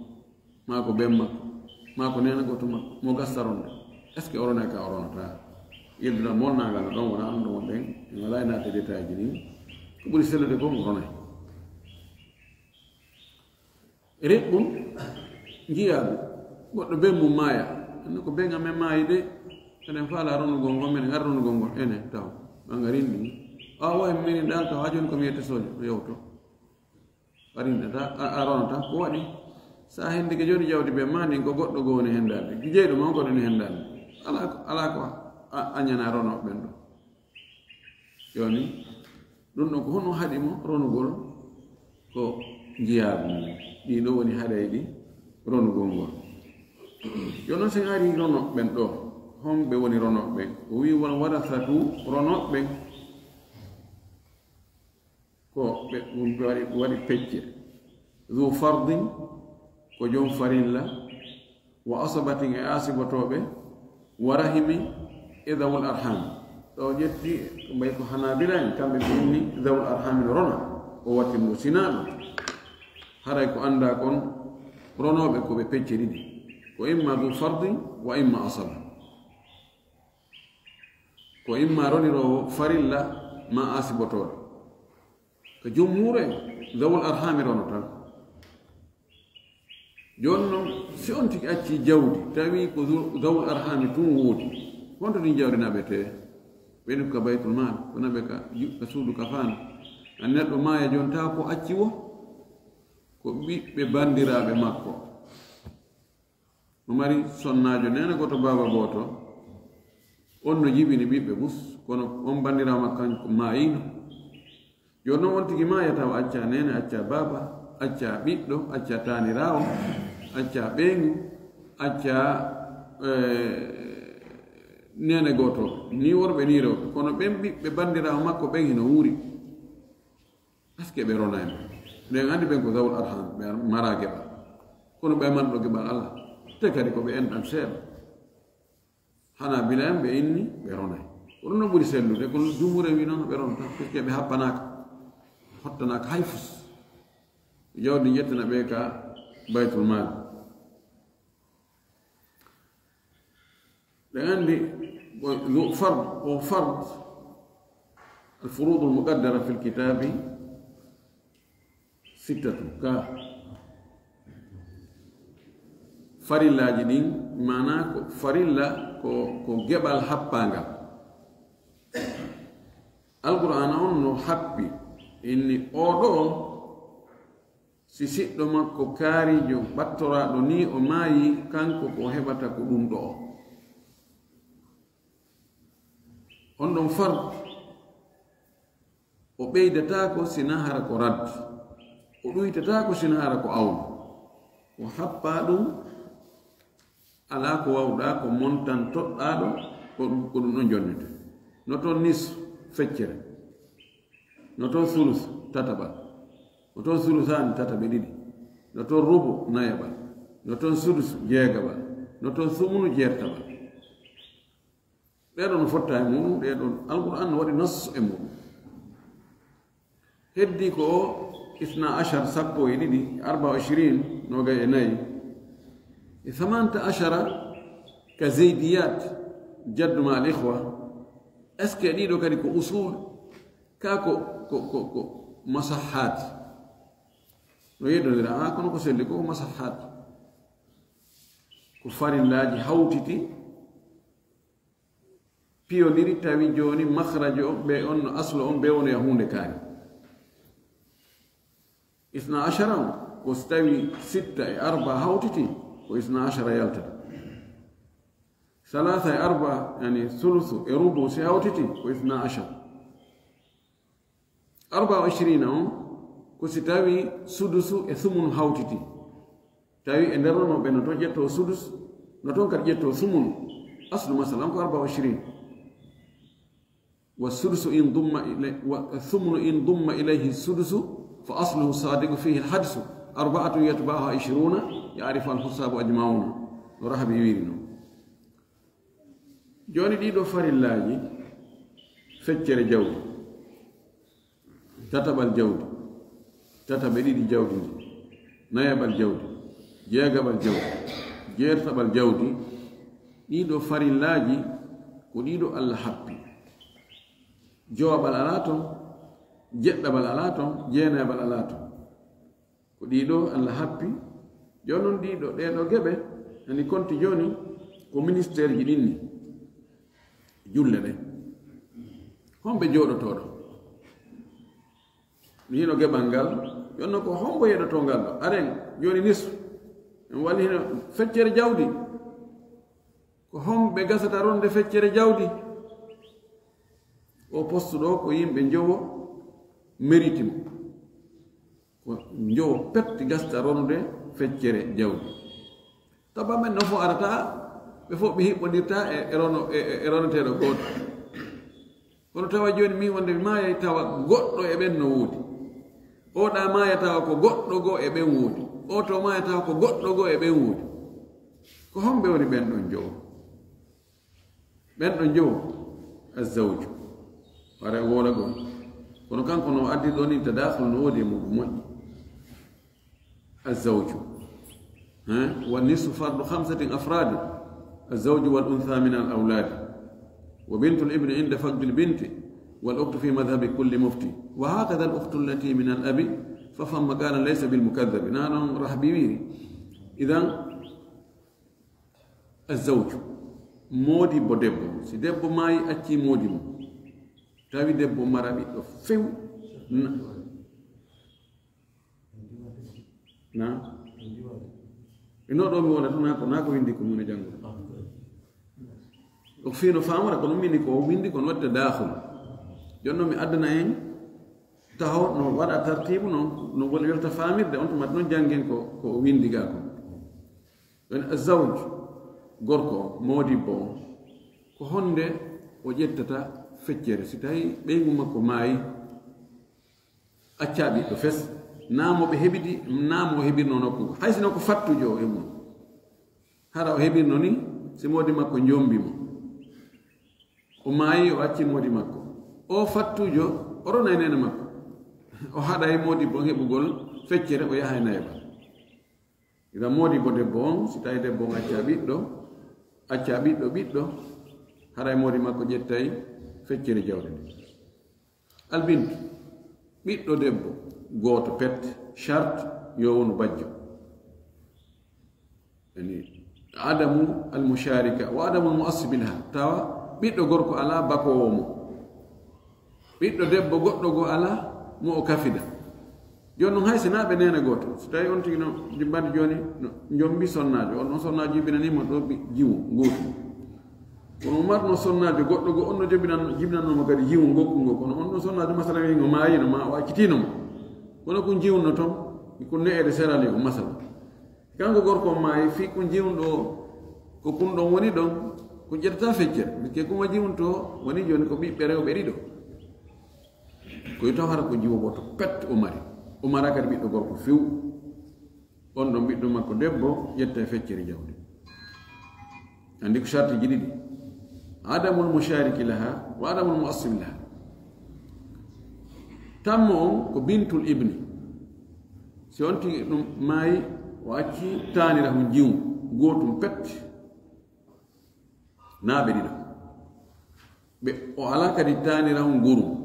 maa ko ben makko, maa ko neena gooto makko, mo gasta ronde. Est-ce que o ronay ka o ronata? Yedduna molnagal no ɗon, wona an ɗon wonɗen, en wala e naate détail ji ɗin. Ko ɓuri sellude kon, o ronay. Riqqun, njiyaagu, goɗɗo ben mum maaya. Anndi ko ben amen maayi de, eɗen faala ronugol ngol, meɗen ara ronugol ngol, enen taw. Ɓanga rinɗi. A wawi minin ɗan taw, haa jooni ko mi yette sojo, o yewto. A rinɗata, a, a ronata, ko waɗi? Sa hendike jooni jawdi ben ma ndin, ko goɗɗo goo woni hendaade. Jeyɗo ma on ko ɗon hendaade. Ala ko, ala ko a, a ñana ronooɓe ɓen ɗo. Jooni, ɗum ɗon ko honno haɗi mo ronugol ko njiyaagu mum? Ɗii ɗoo woni haɗayɗi ronugol ngol. Yo non sen ari ronooɓe ɓen ɗoo, homɓe woni ronooɓe ɓen? O wi'i, "Wal warasatu, ronooɓe ɓen ko ɓe, ɗum ɓe waɗi, waɗi pecce. Zu fardin, ko jom farilla, wa asabatin, e asibotooɓe, wa rahimi, e zawul arham." Ɗo ƴetti, ko mbay ko Hanabila en, kamɓe ɓe inni zawul arhami no rona, o watti mo sinaaɗo. Haray ko anndaa kon, ronooɓe ko ɓe pecce ɗiɗi, ko imma zu fardin wa imma asaba, ko imma roniroowo farilla ma asibotooɗo. Ka jumhuur en, zawul arhami ronota. Jooni non, si on tigi acci jawdi, tawi ko zu-, zawul arhami tun woodi, honto ɗin jawdi naɓetee? Ɓen ka baytul mal, ko naɓe ka ju-, ka suudu kafaani. An neɗɗo maaya jooni, tawa ko acci wo, ko ɓiɓɓe bandiraaɓe makko. O mari sonnaajo, neene gooto, baaba gooto. On no jibini ɓiɓɓe mus, kono on bandiraawo makko kanko maayino. Jooni non on tigi maaya tawa acca neene, acca baaba, acca ɓiɗɗo, acca taaniraawo, acca ɓeyngu, acca, eh, neene gooto, ni worɓe ni rewɓe. Kono ɓen ɓiɓɓe bandiraawo makko ɓen hino wuuri. Est-ce que ɓe rona en? Ɗen anndi ɓen ko zawul arham, ɓe mara geɓal. Kono ɓe man ɗo geɓal alaa. Te kadi ko ɓe enɗan seeɗa. Hanabila en ɓe inni ɓe ronay. Ko ɗum no ɓuri sellude, kono jumhuur en wi noon ɓe ronata, puisque ɓe happanaaka, hottanaaka hay fus. Jawdi jettana ɓe ka baytul mal. Ɗen anndi ko fard, o fard, al furudul muqaddara fil kitabi sittatu, ka farillaaji ɗin, maanaa ko farilla ko, ko geɓal happaangal. Alqur'aana on no happi, inni, "Oo ɗoo, si siɗɗo makko kaarijo ɓattoraaɗo nii o maayi, kanko ko o heɓata ko ɗum ɗoo." On ɗon fard, o ɓeydataako sina hara ko radd, o ɗuytataako sina hara ko awno. O happaa ɗum, alaa ko wawɗaa ko montan toɗɗaaɗo, ko ɗum, ko ɗum ɗon jonnete. No toon nis, feccere. No toon sulus, tataɓal. No toon sulusaani, tataɓe ɗiɗi. No toon rubu, nayaɓal. No toon sudus, jeegaɓal. No toon sumunu, jeertaɓal. Ɗee ɗoo no fotta e muɗum, ɗee ɗoo Alqur'aan no waɗi nas e muɗum. Heddi ko isna ashar, sappo e ɗiɗi, arba wa ishrin, noogay e nayi. E thamanta ashara ka zaydiyat, jaddu ma al ikhwa. Est-ce que ɗiɗo kadi ko usul? Ka ko, ko, ko, ko masahat. No yeddondira, a, kono ko selli ko masahat. Ko farillaaji hawtiti, piyondiri, tawi jooni makhrajo on, ɓe on no aslo on, ɓe woni e huunde kaari. Isna ashara on, ko si tawi sitta e arba hawtiti, ko isna ashara yaltata. Salaasa e arba, yani sulusu e rubu si hawtiti, ko isna ashara. Arba wa ishrina on, ko si tawi sudusu e sumunu hawtiti. Tawi e nder ronooɓe no toon ƴettoo sudus, no toon kadi ƴettoo sumunu. Aslu masalan ko arba wa ishrin. Wa sudusu in dumma ilay-, wa thumnu in dumma ilayhi sudusu, fa asluhu sadiqu fihi alhadsu. Arba'atun yatba'uha ishruna, ya'rifu alhusabu ajma'una. No Rahabi wiiri non. Jooni ɗiɗo farillaaji, feccere jawdi, tataɓal jawdi, tataɓe ɗiɗi jawdi ndi, nayaɓal jawdi, jeegaɓal jawdi, jeertaɓal jawdi, ɗiɗo farillaaji ko ɗiɗo Allah happi. Jowaɓal alaa toon, jeɗɗaɓal alaa toon, jeenayaɓal alaa toon. Ko ɗiɗo Allah happi. Jooni non ɗiɗo, ɗee ɗoo geɓe, ani konti jooni ko ministeerji ɗin ni. Julle ɗen. Homɓe jooɗotoo ɗo? Mi hino geɓal ngal. Jooni non ko hombo yeɗotoo ngal ɗo? Aren, jooni nisfu. En wali hino feccere jawdi. Ko homɓe gasata ronde feccere jawdi? O poste ɗo ko yimɓe njowo mérite mo. Ko njowo pet gasta ronude feccere jawdi. Tawa men no fof arata, ɓe fof ɓe hiɓɓondirta e, e rono-, e, e, e roneteeɗo gooto. Kono tawa jooni min wonde mi maayay tawa goɗɗo e ɓen no woodi. Oɗa maaya tawa ko goɗɗo goo e ɓen woodi. O to maaya tawa ko goɗɗo goo e ɓen woodi. Ko homɓe woni ɓen ɗon jowo? Ɓen ɗon jowo, azzawju. Wara e woola goo. Kono kanko no addi ɗon ni tadakhul no woodi e muɗum moƴƴi. الزوج. ها؟ والنصف فرض خمسة أفراد. الزوج والأنثى من الأولاد. وبنت الابن عند فقد البنت. والأخت في مذهب كل مفتي. وهكذا الأخت التي من الأب. ففهم مكانا ليس بالمكذب. نحن رهبي ويري. إذن الزوج. Moodi bo debbo. Si debbo maayi, acci moodi mo. Tawi debbo mara ɓiɗɗo few. Na-, na? E no ɗo mi wona to, na ko, na ko windi ko mun e janngo. O fino famara kono mini ko windi kono wadde dakhul. Jonno mi addana en taho no waɗa tartibu non, no woni welta famirde on to mat non janngen ko, ko o windi ga ko. Ɗon azawj, gorko, moodibbo on, ko honde o ƴettata feccere? Si tawi ɓeyngu makko maayi, acca ɓiɗɗo fes, naa mo ɓe heɓidi, naa mo o heɓirno nokku. Hay sino ko fattujo o e mum. Hara o heɓirno ni, si moodi makko njombi mo. O maayi, o acci moodi makko. O fattujo, o ronay nene makko. O haɗay moodi bon heɓugol feccere, o yahay naye ba. Ina moodi bo debbo on, si tawi debbo on acca ɓiɗɗo, acca ɓiɗɗo, ɓiɗɗo, haray moodi makko ƴettay feccere jawdi ndi. Albintu, ɓiɗɗo debbo, gooto pet, charte, yo wonu bajjo. Yani, adamu almusharika, wa adamu almuassibi laha. Tawa, ɓiɗɗo gorko alaa bakoowo mo. Ɓiɗɗo debbo goɗɗo goo alaa mo o kafida. Jooni non hay si naa ɓe neene gooto. So tawi on tigi no jibbande jooni, no njombi sonnaajo. On ɗon sonnaajo jibinanii mo ɗo ɓi-, jiwu, gootu. Kono o marno sonnaajo goɗɗo goo, on no jibinanno, jibinanno mo kadi jiwu ngokku ngo. Kono on ɗon sonnaajo masala wi ngo maayino ma o accitino mo. Kono kun jiwno ton, kun ne'ede serali o masala. Kanko gorko on maayi, fii kun jiwno ɗo, ko kun ɗon woni ɗon, kun ƴettata feccere. Mbiske kun o jiwno to, woni jooni ko ɓiɓɓe rewɓe ɗiɗo. Ko taw hara ko jiwo woto pet o mari. O mara kadi ɓiɗɗo gorko few. On ɗon ɓiɗɗo makko debbo ƴetta e feccere jawdi. Andi ko sartiji ɗiɗi. Adamul mushariki laha wa adamul muassibi laha. Tammo on ko bintul ibni. Si on tigi ɗum maayi, o acci taanirahun jiwu, gootum pet. Naa ɓe ɗiɗo. Ɓe, o alaa kadi taanirahun gorum.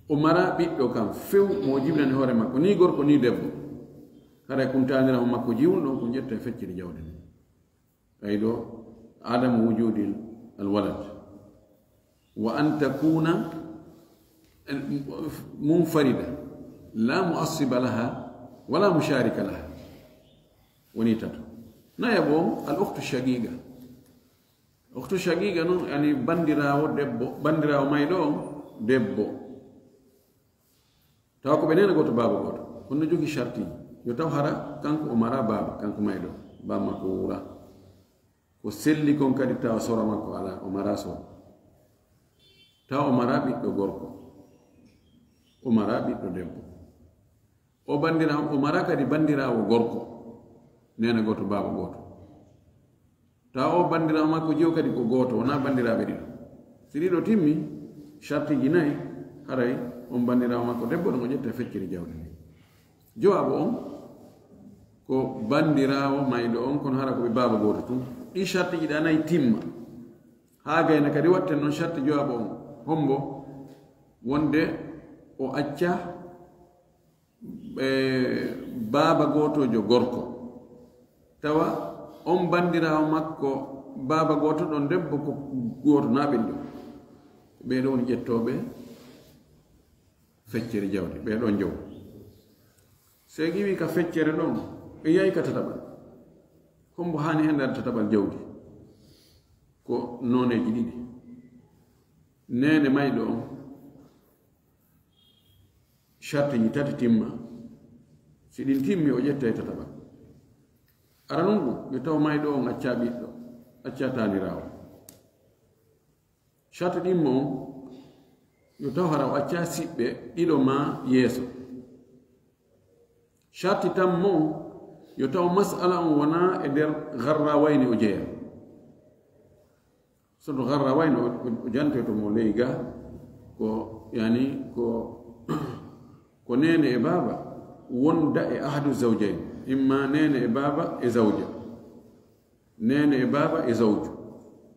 O mara ɓiɗɗo kam few mo o jibinani hoore makko, ni gorko, ni debbo. Haray kun taanirahun makko jiwun ɗon, kun ƴetta e feccere jawdi ndi. Ɓay ɗo, adamu wujudil alwalad. Wa an takuna munfarida, la muassiba laha, wala musharika laha. Woni tato. Nayaɓo on, al ukhtu shaqiqa. Ukhtu shaqiqa non, yani bandiraawo debbo, bandiraawo mayɗo on, debbo. Tawa ko ɓe neene gooto, baaba gooto. Kono no jogii shartiji. Yo taw hara kanko o mara baaba, kanko mayɗo. Baaba makko wuura. Ko selli kon kadi tawa sora makko alaa, o mara sora. Tawa o mara ɓiɗɗo gorko. O mara ɓiɗɗo debbo. O bandira-, o mara kadi bandiraawo gorko. Neene gooto, baaba gooto. Tawa o bandiraawo makko jiwo kadi ko gooto, wonaa bandiraaɓe ɗiɗo. Si ɗiɗo timmi, shartiji nayi, haray on bandiraawo makko debbo ɗon o ƴetta feccere jawdi ndi. Jowaabu on ko bandiraawo mayɗo on, kono hara ko ɓe baaba gooto tun. Ɗi shartiji ɗa nayi timma. Haa gayna kadi watten noon sharti jowaabu on. Hombo? Wonde o acca ɓe baaba gootojo gorko. Tawa on bandiraawo makko, baaba gooto ɗon debbo ko gooto naa ɓen ɗo. Ɓee ɗo woni ƴettooɓe feccere jawdi, ɓee ɗon jowo. Seegi wi ka feccere ɗon, e yahi ka tataɓal. Hombo haani henndaade tataɓal jawdi? Ko nooneeji ɗiɗi. Neene mayɗo on, shartiji tati timma, Si ɗin timmi, o ƴettay tataɓal. Aranun ɗum, yo taw mayɗo on accaa ɓiɗɗo, accaa taaniraawo. Sarti ɗimmo on, yo taw hara o accaa siɓɓe ɗiɗo maa yeeso. Sarti tammo on, yo taw mas'ala on wonaa e nder garrawayni o jeyaa. Soto garrawayni o, o, o jantoyto mo ley ga, ko, yani, ko, ko neene e baaba wonda e ahadu zawjayn, imma neene e baaba e zawja, neene e baaba e zawju.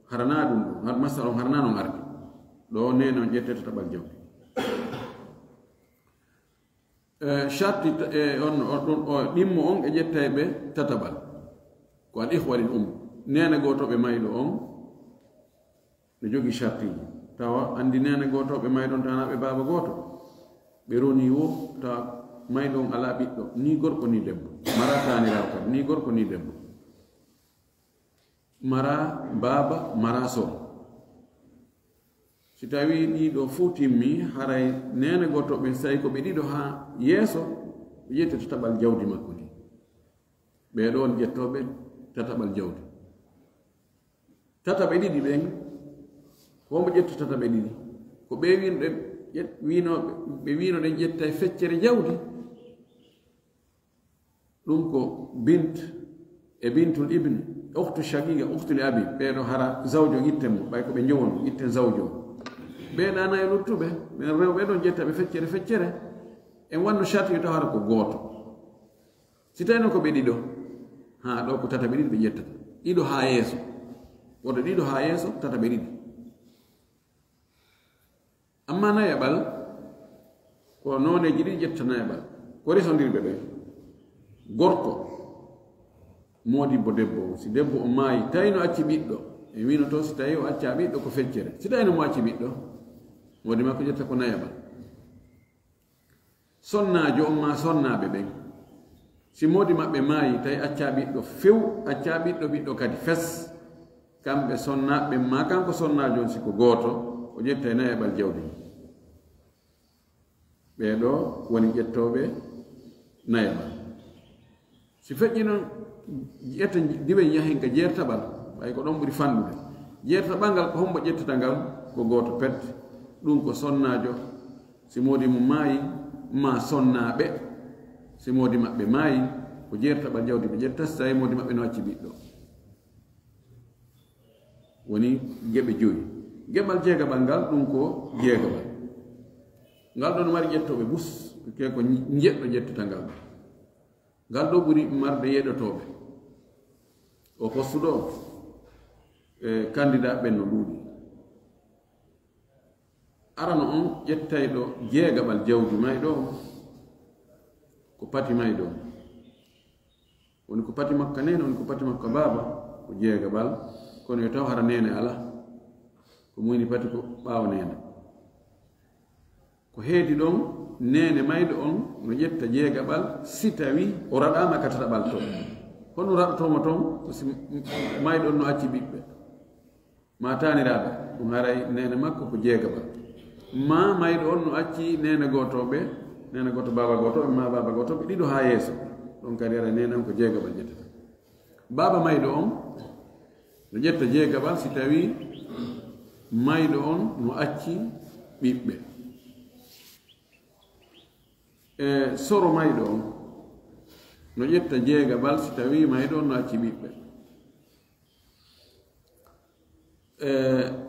Haranaa ɗum ɗum, har masala on haranaa non arde. Ɗo neene on ƴette tataɓal jawdi. Eh, sarti ta-, eh, on, on, ɗum, o, ɗimmo on e ƴettay ɓe tataɓal. Ko al ikhwa lil um. Neene gooto ɓe mayɗo on, no jogi sartiiji. Tawa andi neene gooto ɓe mayɗo on tanaaɓe baaba gooto. Ɓe roni wo, tawa mayɗo on alaa ɓiɗɗo, ni gorko ni debbo. Mara taaniraawo kadi, ni gorko ni debbo. Mara baaba, mara soro. Si tawi ɗiɗo fuu timmi, haray neene gooto ɓen, si tawi ko ɓe ɗiɗo haa yeeso, ɓe ƴetta tataɓal jawdi makko ndi. Ɓee ɗoon ƴettooɓe tataɓal jawdi. Tataɓe ɗiɗi ɓen, ko mo ƴetta tataɓe ɗiɗi? Ko ɓe wiino ɗen, ƴet-, wiino, ɓe wiino ɗen ƴettay feccere jawdi. Ɗum ko bint e bintul ibn, ukhtu shaqiqa, ukhtu li abi. Ɓee ɗo hara zawjo itten mo, ɓay ko ɓe njowono, itten zawjo. Ɓee ɗa nayo luttuɓe, ɓen rewɓe ɗon ƴetta ɓe feccere feccere. En wanno sarti taw hara ko gooto. Si tawi noon ko ɓe ɗiɗo, haa ɗo ko tataɓe ɗiɗi ɓe ƴettata. Ɗiɗo haa yeeso. Woto ɗiɗo haa yeeso, tataɓe ɗiɗi. Amma nayaɓal, ko nooneeji ɗiɗi ƴetta nayaɓal. Ko resondirɓe ɓe. Gorko, moodibbo debbo, si debbo o maayi, tawi no acci ɓiɗɗo, e wino to, si tawi o acca ɓiɗɗo ko feccere. Si tawi no mo acci ɓiɗɗo, moodi makko ƴetta ko nayaɓal. Sonnaajo on maa sonnaaɓe ɓen, si moodi maɓɓe maayi, tawi accaa ɓiɗɗo few, accaa ɓiɗɗo, ɓiɗɗo kadi fes, kamɓe sonnaaɓe ɓen maa kanko sonnaajo on, si ko gooto, o ƴettay nayaɓal jawdi mum. Ɓee ɗoo woni ƴettooɓe nayaɓal. Si feƴƴi noon, ƴetta diwen yahen ka jeertaɓal, ɓay ko ɗon ɓuri fanɗude. Jeertaɓal ngal, ko hombo ƴettata ngal? Ko gooto pet. Ɗum ko sonnaajo, si moodi mum maayi, maa sonnaaɓe, si moodi maɓɓe maayi, ko jeertaɓal jawdi ɓe ƴetta, si tawi moodi maɓɓe no acci ɓiɗɗo. Woni geɓe joyi. Geɓal jeegaɓal ngal, ɗum ko jeegaɓal. Ngal ɗon mari ƴettooɓe bus, ke ko njeɗɗo ƴettata ngal. Ngal ɗo ɓuri marde yeɗotooɓe. O poste ɗo, e, candidat ɓen no ɗuuɗi. Arano on ƴettayɗo jeegaɓal jawdi mayɗo on, ko pati mayɗo on. Woni ko pati makka neene, woni ko pati makka baaba, ko jeegaɓal, kono yo taw hara neene alaa. Ko muyni pati ko ɓaawo neene. Ko heedi ɗon, neene mayɗo on no ƴetta jeegaɓal si tawi o raɗaama ka tataɓal to. Honno raɗotoo mo ton? Ko si mayɗo on no acci ɓiɓɓe. Maa taaniraaɓe, ɗum haray neene makko ko jeegaɓal. Maa mayɗo on no acci neene gootooɓe, neene gooto baaba gootooɓe, maa baaba gootooɓe ɗiɗo haa yeeso. Ɗon kadi haray neene on ko jeegaɓal ƴettata. Baaba mayɗo on no ƴetta jeegaɓal si tawi mayɗo on no acci ɓiɓɓe. E soro mayɗo on no ƴetta jeegaɓal si tawi mayɗo on no acci ɓiɓɓe. E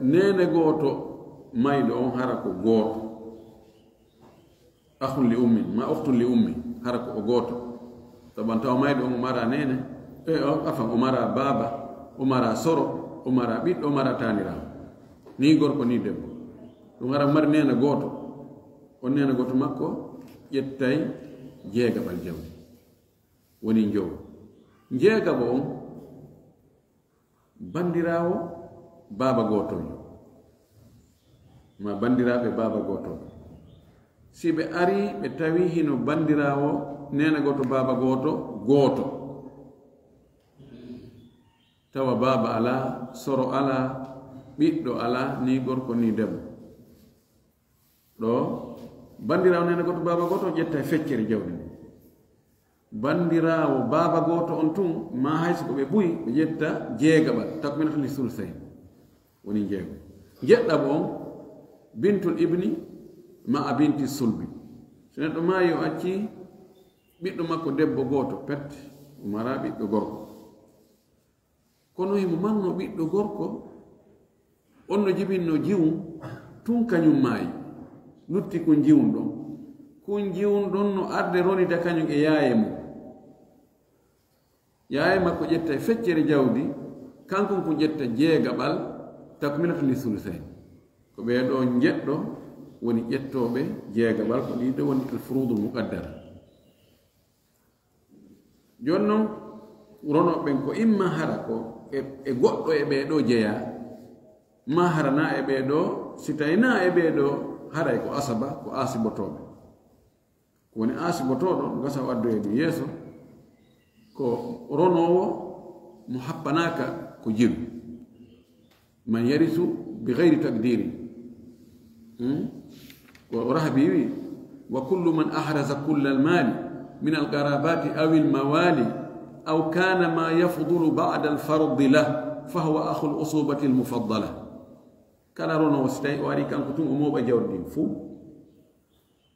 neene gooto mayɗo on hara ko gooto. Akhun li ummin, ma ukhtun li ummin, hara ko o gooto. Saban tawa mayɗo on o mara neene, e, o, afan, o mara baaba, o mara soro, o mara ɓiɗɗo, o mara taaniraawo. Ni gorko, ni debbo. Ɗum hara mari neene gooto. On neene gooto makko ƴettay jeegaɓal jawdi. Woni njowo. Jeegaɓo on, bandiraawo baaba gootojo, ma bandiraaɓe baaba gooto. Si ɓe ari, ɓe tawi hino bandiraawo neene gooto, baaba gooto, gooto. Tawa baaba alaa, soro alaa, ɓiɗɗo alaa, ni gorko, ni debbo. Ɗo, bandiraawo neene gooto, baaba gooto, ƴetta e feccere jawdi ndi. banndiraawo baaba gooto on tun, maa hay si ko ɓe buy, ɓe ƴetta jeegaɓal, takmilatun li sulusayn, woni jeego. Njeɗɗaɓo on, bintul ibni ma'a binti sulbi. So neɗɗo maayi, o acci ɓiɗɗo makko debbo gooto, pet, o maraa ɓiɗɗo gorko. Kono himo marno ɓiɗɗo gorko, on no jibinno jiwun, tun kañun maayi. Lutti kun jiwun ɗon. Kun jiwun ɗon no arde ronida kañun e yaaye mun. Yaaye makko ƴetta e feccere jawdi, kankun kun ƴetta jeegaɓal, takmilatun li sulusayn. Ko ɓee ɗoo njeɗɗo woni ƴettooɓe jeegaɓal, ko ɗii ɗoo woni al furuudul muqaddara. Jooni non, ronooɓe ɓen ko imma hara ko e, e goɗɗo e ɓee ɗoo jeyaa, maa hara naa e ɓee ɗoo, si tawii naa e ɓee ɗoo, haray ko asaba, ko aasibotooɓe. Ko woni aasibotooɗo, no gasa o addoya ɗum yeeso, ko ronoowo mo happanaaka ko jiru. Man yarisu bi gayri taqdirin. Hmm? Ko Rahabi wi, wa kullu man ahraza kulla al-mali min al-qarabati aw al-mawali aw kana ma yafdulu ba'da al-fardi lah, fa huwa akhu al-usubati al-mufaddala. Kala ronoowo, si tawi o ari kanko tun o mooɓa jawdi ndin fuu,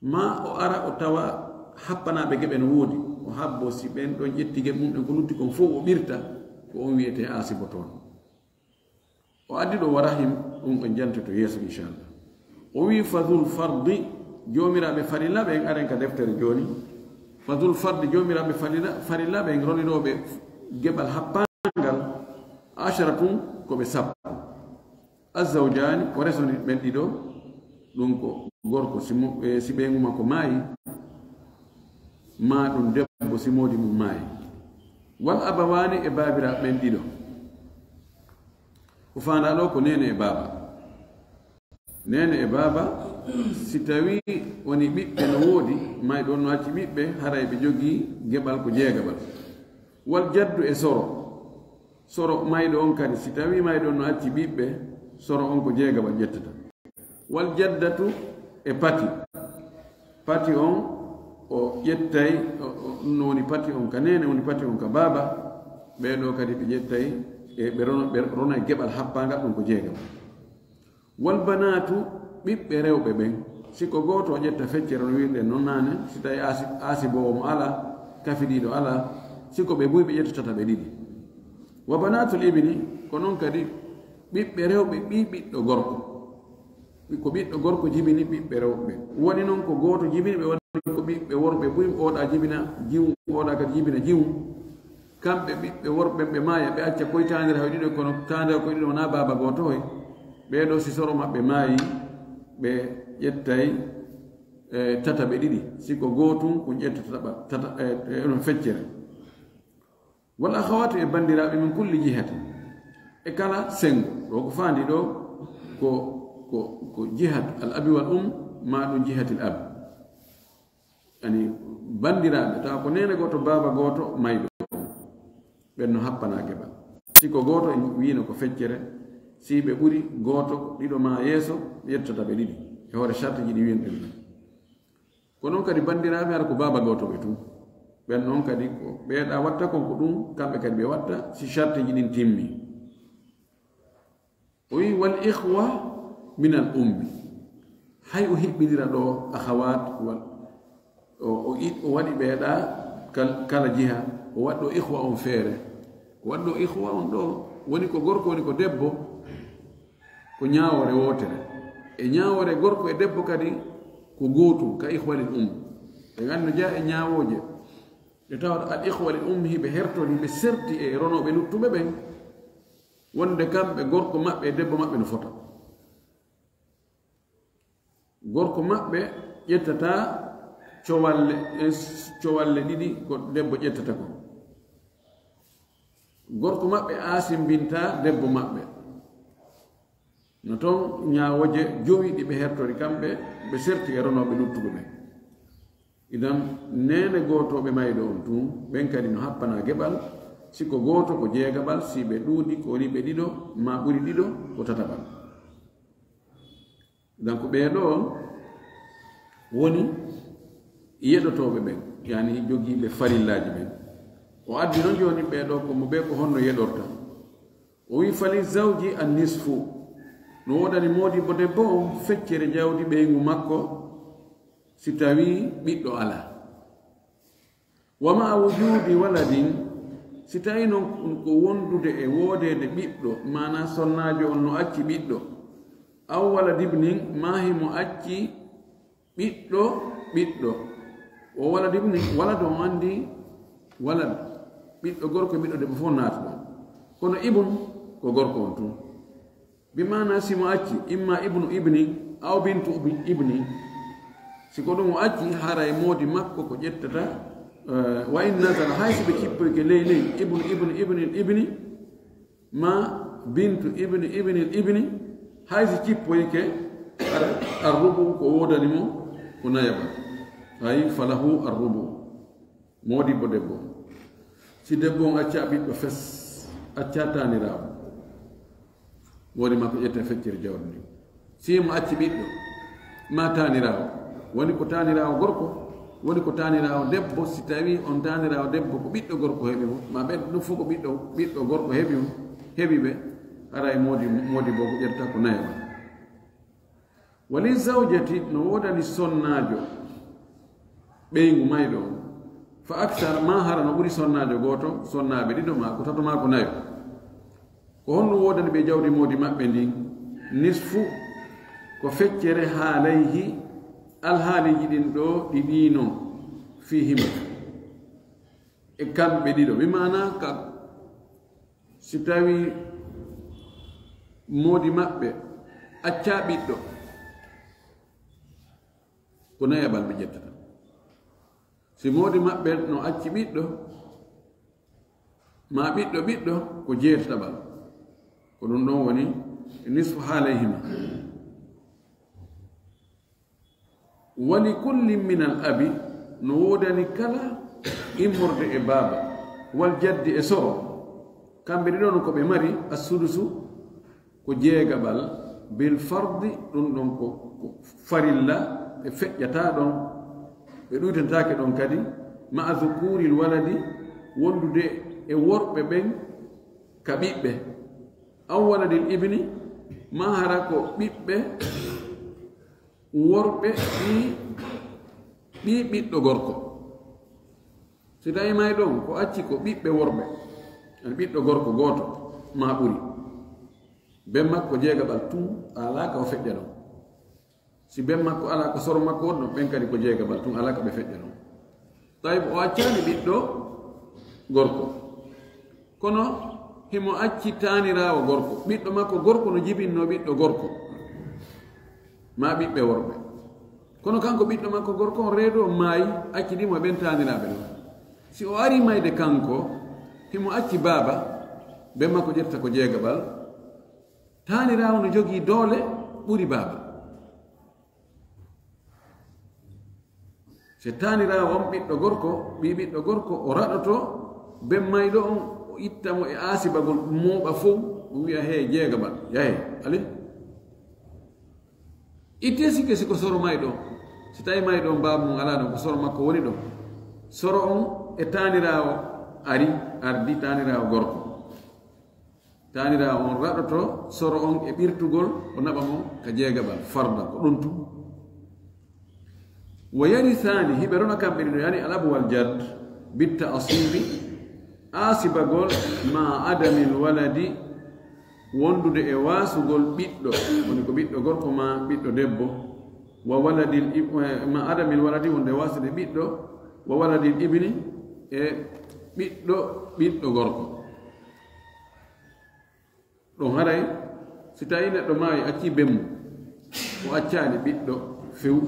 ma o ara o tawa happanaaɓe geɓe no woodi, o habbo, si ɓen ɗon ƴetti geɓe mum en ko lutti kon fof o ɓirta, ko on wiyetee aasibotooɗo. O addi ɗo wa rahim, ɗum on jantoto yeeso inchallah. O wi fadul fardi, joomiraaɓe farilla ɓen, aren ka deftere jooni. Fadul fardi, joomiraaɓe farilla, farilla ɓen, ronirooɓe geɓal happangal, asharatun, ko ɓe sappo. Azzawjaani, ko resondir ɓen ɗiɗo, ɗum ko gorko si mo, e, si ɓeyngu makko maayi, maa ɗum debbo si moodi mum maayi. Wal abawaani, e baabiraaɓe ɓen ɗiɗo. Ko faandaa ɗo ko neene e baaba. Neene e baaba, si tawii woni ɓiɓɓe no woodi, mayɗo on no acci ɓiɓɓe, haray ɓe jogii geɓal ko jeegaɓal. Wal jaddu, e soro. Soro mayɗo on kadi, si tawii mayɗo on no acci ɓiɓɓe, soro on ko jeegaɓal ƴettata. Wal jaddatu, e pati. Pati on o ƴettay, o, o, ɗum no woni pati on ka neene, woni pati on ka baaba. Ɓee ɗoo kadi ɓe ƴettay, e ɓe rono, ɓe rona e geɓal happaangal, ɗum ko jeegaɓal. Wal banaatu, ɓiɓɓe rewɓe ɓen. Si ko gooto o ƴetta feccere no wiirɗen non naane, si tawi aasi-, aasiboowo mo alaa, kafidiiɗo alaa, si ko ɓe buy ɓe ƴetta tataɓe ɗiɗi. Wa banaatul ibni, ko non kadi ɓiɓɓe rewɓe ɓii ɓiɗɗo gorko. Ko ɓiɗɗo gorko jibini ɓiɓɓe rewɓe ɓen. Woni non ko gooto jibini ɓe, woni ko ɓiɓɓe worɓe buy, oɗa jibina jiwu, oɗa kadi jibina jiwu. Kamɓe ɓiɓɓe worɓe ɓe maaya, ɓe acca koy taandira hoy ɗiɗo, kono taandira koy ɗiɗo wonaa baaba gooto hoy. Ɓee ɗoo si soro maɓɓe maayi, ɓe ƴettay, e, tataɓe ɗiɗi. Si ko gootun, kun ƴetta tataɓa, tata, e, e, onon feccere. Wal akhawaatu, e banndiraaɓe, min kulli jihatin. E kala senngo. Ɗo ko faandi ɗo, ko, ko, ko jihat al abi wal um, maa ɗum jihatil ab. Ani banndiraaɓe, tawa ko neene gooto, baaba gooto, mayɗo. Ɓen no happanaa geɓal. Si ko gooto en wiino ko feccere, si ɓe ɓuri gooto, ɗiɗo maa yeeso, ƴettata ɓe ɗiɗi. E hoore sartiji ɗi wiyen ɗen. Ko non kadi banndiraaɓe, hara ko baaba gooto ɓe tun. Ɓen non kadi ko ɓeeɗa watta kon ko ɗum, kamɓe kadi ɓe watta, si sartiji ɗin timmi. O wi, "Wal ikhwa min al ummi." Hay o hiɓɓinira ɗo akhawat, wal, o, o i-, o waɗi ɓeeɗa kal-, kala jiha, o waɗɗo ikhwa on feere. O waɗɗo ikhwa on ɗo, woni ko gorko, woni ko debbo, ko ñaawoore wootere. E ñaawoore gorko e debbo kadi ko gootum, ka ikhwa lil um. Ɓe ganndo jeya e ñaawooje. Nde tawata al ikhwa lil um hiɓe hertori, hiɓe serti e ronooɓe luttuɓe ɓen. Wonde kamɓe gorko maɓɓe e debbo maɓɓe no fota. Gorko maɓɓe ƴettata cowalle, eh, cowalle ɗiɗi ko debbo ƴettata kon. Gorko maɓɓe aasimbinta debbo maɓɓe. No ton ñaawooje jowi ɗi ɓe hertori kamɓe, ɓe serti e ronooɓe luttuɓe ɓen. Idan, neene gootooɓe mayɗo on tun, ɓen kadi no happanaa geɓal, si ko gooto ko jeegaɓal, si ɓe ɗuuɗi ko woni ɓe ɗiɗo, maa ɓuri ɗiɗo, ko tataɓal. Idan, ko ɓee ɗoo woni yeɗotooɓe ɓen. yani jogiiɓe farillaaji ɓen. O addi non jooni ɓee ɗoo ko mo ɓee ko honno yeɗorta. O wi fali zawji an nisfu. No woodani moodi bo debbo on feccere jawdi ɓeyngu makko si tawii ɓiɗɗo alaa. Wa ma'a wujudi waladin, si tawii non ko wondude e woodeede ɓiɗɗo, maanaa sonnaajo on no acci ɓiɗɗo, aw walad ibnin, maa himo acci ɓiɗɗo, ɓiɗɗo. O walad ibnin, walad on anndi, walad, ɓiɗɗo gorko e ɓiɗɗo debbo fof naata ɗon. Kono ibn ko gorko on tun. Bi maana si mo acci, imma ibnu ibni, aw bintu ubi-, ibni. Si ko ɗum o acci, haray moodi makko ko ƴettata, eh, wa in nazala, hay si ɓe kippoyke ley ley, ibnu ibni ibni ibni, ma bintu ibni ibni ibni, hay si kippoyke, ar-, arrubu ko woodani mo ko nayaɓal. Hay falahu arrubu. Moodibbo debbo. Si debbo on accaa ɓiɗɗo fes, accaa taaniraawo. Moodi makko ƴetta feccere jawdi ndin. Si mo acci ɓiɗɗo, ma taaniraawo. Woni ko taaniraawo gorko, woni ko taaniraawo debbo, si tawii on taaniraawo debbo ko ɓiɗɗo gorko heɓi mo, ma ɓen ɗum fof ko ɓiɗɗo, ɓiɗɗo gorko heɓi mo, heɓi ɓe, haray moodi, moodi boo ko ƴetta ko nayaɓal. Wali zawjati no woodani sonnaajo ɓeyngu mayɗo on, fa aksar ma hara no ɓuri sonnaajo gooto, sonnaaɓe ɗiɗo ma ko tato ma ko nayo. Ko honɗum woodani ɓe jawdi moodi maɓɓe ndin? Nisfu ko feccere haalayhi alhaaliiji ɗin ɗo ɗi ɗiino fiihima e kamɓe ɗiɗo. Bi maana ka si tawii moodi maɓɓe accaa ɓiɗɗo, ko nayaɓal ɓe ƴettata. Si moodi maɓɓe no acci ɓiɗɗo, ma ɓiɗɗo ɓiɗɗo, ko jeetataɓal. Ko ɗum ɗon woni nisfu haalayhima. Wali kullin min al abi, no woodani kala immorde e baaba, wal jaddi e soro. Kamɓe ɗiɗon ko ɓe mari assudusu, ko jeegaɓal, bil fardi, ɗum ɗon ko, ko farilla, ɓe feƴƴataa ɗon, ɓe ɗuytataake ɗon kadi, ma'a dhukuuril waladi, wondude e worɓe ɓen ka ɓiɓɓe, aw waladil ibni, maa hara ko ɓiɓɓe worɓe ɓii, ɓii ɓiɗɗo gorko. Si tawii mayɗo on ko acci ko ɓiɓɓe worɓe, yani ɓiɗɗo gorko gooto maa ɓuri, ben makko jeegaɓal tun, alaa ka o feƴƴa ɗon. Si ben makko alaa, ko soro makko wonno, ɓen kadi ko jeegaɓal tun, alaa ka ɓe feƴƴa ɗon. Tawi o accaani ɓiɗɗo gorko. Kono himo acci taaniraawo gorko. Ɓiɗɗo makko gorko no jibinno ɓiɗɗo gorko. Maa ɓiɓɓe worɓe. Kono kanko ɓiɗɗo makko gorko on reedo maayi, accidii mo e ɓen taaniraaɓe ɗon. Si o arii mayde kanko, himo acci baaba, ben makko ƴetta ko jeegaɓal. Taaniraawo no jogii doole ɓuri baaba. Si taaniraawo on ɓiɗɗo gorko, ɓii ɓiɗɗo gorko, o raɗoto ben mayɗo on, o itta mo e aasibagol, mooɓa fow, o wi'a, "Hee, jeegaɓal, yahee, ale." Ittee sikke si ko soro mayɗo on. Si tawii mayɗo on baaba mum alaa ɗon, ko soro makko woni ɗon. Soro on e taaniraawo ari, ardi taaniraawo gorko. Taaniraawo on raɗoto soro on e ɓirtugol, o naɓa mo ka jeegaɓal, farda, ko ɗon tun. Wa yarisaani, hiɓe rona kamɓe ɗiɗo, yani al abu wal jad, bitta asibi, aasibagol, ma adamil waladi, wondude e waasugol ɓiɗɗo, woni ko ɓiɗɗo gorko maa ɓiɗɗo debbo, wa waladil ib-, eh, ma adamil waladi, wonde waasude ɓiɗɗo, wa waladil ibni, e ɓiɗɗo, ɓiɗɗo gorko. Ɗon haray, si tawii neɗɗo maayi, accii ben mum, o accaali ɓiɗɗo few,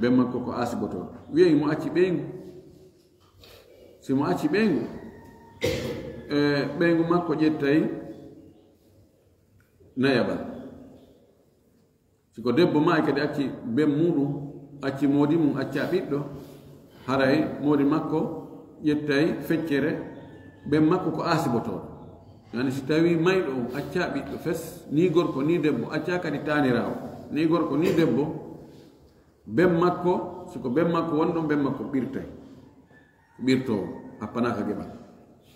ben makko ko aasibotooɗo. Wi'ay mo acci ɓeyngu. Si mo acci ɓeyngu, e, ɓeyngu makko ƴettay nayaɓal. Si ko debbo maayi kadi acci ben muuɗum, acci moodi mum, accaa ɓiɗɗo, haray moodi makko ƴettay feccere, ben makko ko aasibotooɗo. Yani si tawii mayɗo on accaa ɓiɗɗo fes, nii gorko, nii debbo, accaa kadi taaniraawo, nii gorko, nii debbo, ben makko Si ko ben makko woni ɗon, ben makko ɓirtay. Ɓirtoowo, happanaaka geɓal.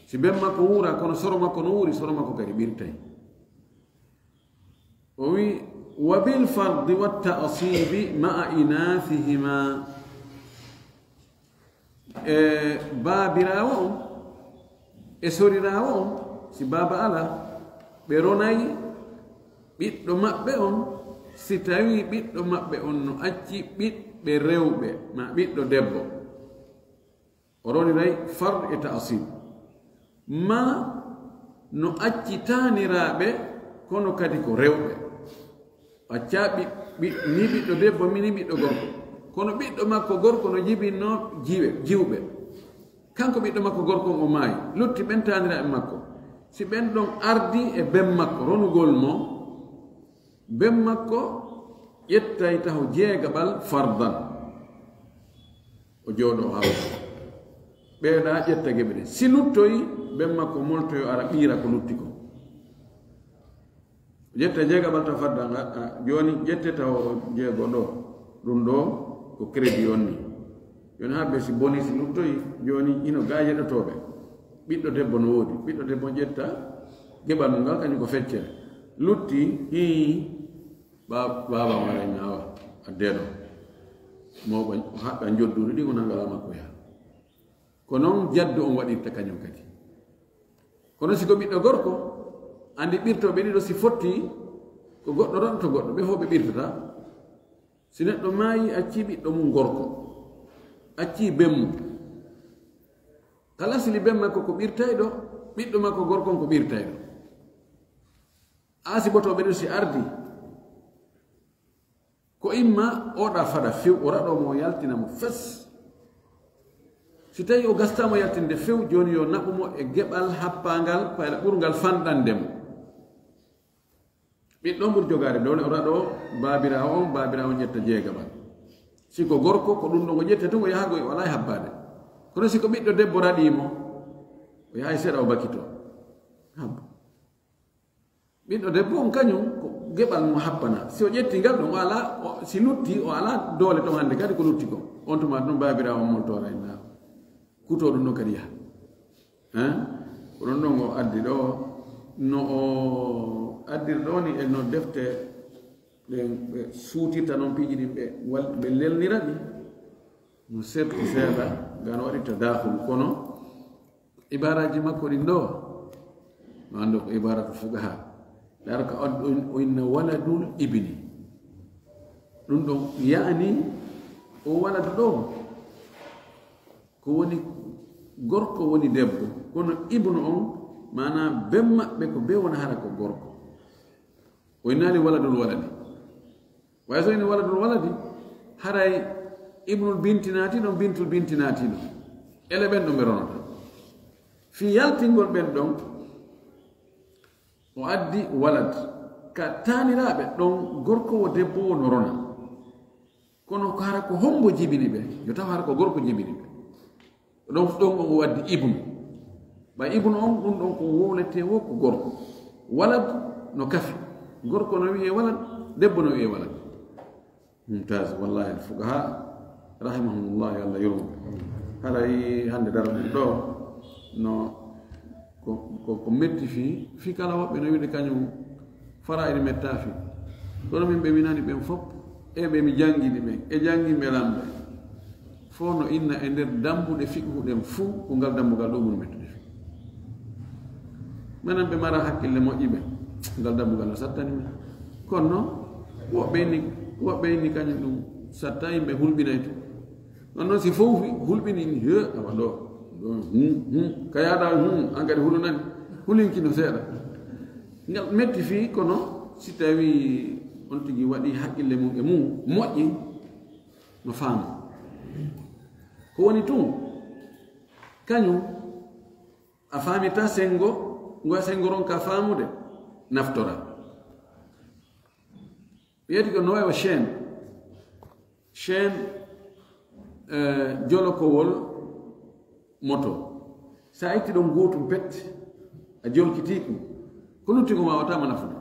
Si ben makko wuura, kono soro makko no wuuri, soro makko kadi ɓirtay. O wi, "Wa bil fardi wa ta'asibi ma'a inathihima." E baabiraawo on, e soriraawo on, si baaba alaa, ɓe ronay ɓiɗɗo maɓɓe on, si tawii ɓiɗɗo maɓɓe on no acci ɓiɓɓe rewɓe, maa ɓiɗɗo debbo. O roniray fard e ta'asib. Maa no acci taaniraaɓe, kono kadi ko rewɓe. Accaa ɓi-, ɓi-, ni ɓiɗɗo debbo, mi ni ɓiɗɗo gorko. Kono ɓiɗɗo makko gorko no jibinno jiwe, jiwɓe. Kanko ɓiɗɗo makko gorko on o maayi. Lutti ɓen taaniraaɓe makko. Si ɓen ɗon ardi e ben makko, ronugol mo, ben makko ƴettay taho jeegaɓal fardan. O jooɗo o hawta. Ɓeeɗa ƴetta geɓe ɗen. Si luttoyi, ben makko moltoyo ara ɓiira ko lutti ko. O ƴetta jeegaɓal taho fardan, a, a, jooni ƴette taho jeego ɗo. Ɗum ɗo ko crédit on ni. Jooni haa ɓe si boni si luttoyi, jooni ino gaa yeɗotooɓe. Ɓiɗɗo debbo no woodi. Ɓiɗɗo debbo ƴetta geɓal mum ngal, kañum ko feccere. Lutti, hii, ba-, baaba mara ñaawa, addeeɗo. Mawɓe haɓɓa njodduri ɗi, o nangala makko yaha. Ko noon jaddu on waɗirta kañum kadi. Kono si ko ɓiɗɗo gorko, anndi ɓirtooɓe ɗiɗo si fotti, ko goɗɗo ronto goɗɗo, ɓe fof ɓe ɓirtata. Si neɗɗo maayi, accii ɓiɗɗo mum gorko, accii ben mum. Kala sili ben makko ko ɓirtayɗo, ɓiɗɗo makko gorko on ko ɓirtayɗo. Aa si botooɓe ɗiɗo si ardi, ko imma oɗa fada few, o raɗo mo o yaltina mo fes. Si tawi o gasta mo yaltinde few, jooni yo naɓu mo e geɓal happangal, payla ɓurngal fanɗande mo. Ɓiɗɗo on ɓuri jogaade doole, o raɗo baabiraawo on, baabiraawo on ƴetta jeegaɓal. Si ko gorko, ko ɗum ɗon o ƴette tun o yaha, o alaa e habbaade. Kono si ko ɓiɗɗo debbo raɗii mo, o yahay seeɗa o bakitoo. Habba. Ɓiɗɗo debbo on kañum ko geɓal mo happana. Si o ƴetti ngal ɗon, o alaa, o, si lutti, o alaa doole ton hannde kadi ko lutti ko. On tuma ɗum baabiraawo on moltoora en naa. Kutoo ɗum ɗon kadi yaha. Hein? Ko ɗon ɗon o addi ɗo, no o addiri ɗo ni e no defte ɗen ɓe suutirta noon piiji ɗin ɓe wal-, ɓe lelnira ɗi. No serti seeɗa, ngam no waɗi tadaakhul, kono ibaaraaji makko ɗin ɗo, no anndu ko ibaaratu fuqaha. Ndaar ko on, on, o inna waladul ibni. Ɗum ɗon yaani o waladu ɗo, ko woni gorko woni debbo, kono ibnu on, maanaa ben maɓɓe ko be wona hara ko gorko. O innaali waladul waladi. Way so ini waladul waladi, haray ibnul binti naati ɗon, bintul binti naati ɗon. Ele ɓen ɗon ɓe ronata. Fii yaltingol ɓen ɗon, o addi walad. Ka taaniraaɓe ɗon, gorko wo debbo wo no rona. Kono ko hara ko hombo jibini ɓe? Yo taw hara ko gorko jibini ɓe. Ɗon, ɗon o waddi ibnu. Ɓay ibnu on, ɗum ɗon ko wowletee wo ko gorko. Walad no kafi. Gorko no wi'e walad, debbo no wi'e walad. Mumtaz, wallahi al fuqaha, rahimahumullah, yo Allah yurmo. Haray hannde dara ɗum ɗo, no ko, ko, ko metti fii, fii kala woɓɓe no wi'de kañum fara ene metta fii. Kono min ɓe mi nani ɓen fop, e ɓe mi janngini ɓen, e janngi mbelan ɓe. Fof no inna e nder dambuɗe fiqhu ɗen fuu, ko ngal dambugal ɗo ɓuri mettude fii. Menen ɓe mara hakkille moƴƴi ɓe, ngal dambugal no sattani men. Kono noon, woɓɓe inni, woɓɓe inni kañum ɗum satta, yimɓe hulɓinay tun. Ɗon noon si fof hulɓini, he, awa ɗo, ɗo, hum, hum, ka yaada hum, an kadi hulunani, hulinki no seeɗa. Ngal metti fii, kono si tawi on tigi waɗi haqqille mum e mum, moƴƴi, no faama. Ko woni tun, kañum, a faamita senngo, ngo a senngoron ka faamude, naftora. Wiyete ko no wayi wa chaîne. Chaîne, eh, jolokowol moto. Sa itti ɗon gootum pet, a jolkitii ɗum. Ko lutti ko waawata ma nafude.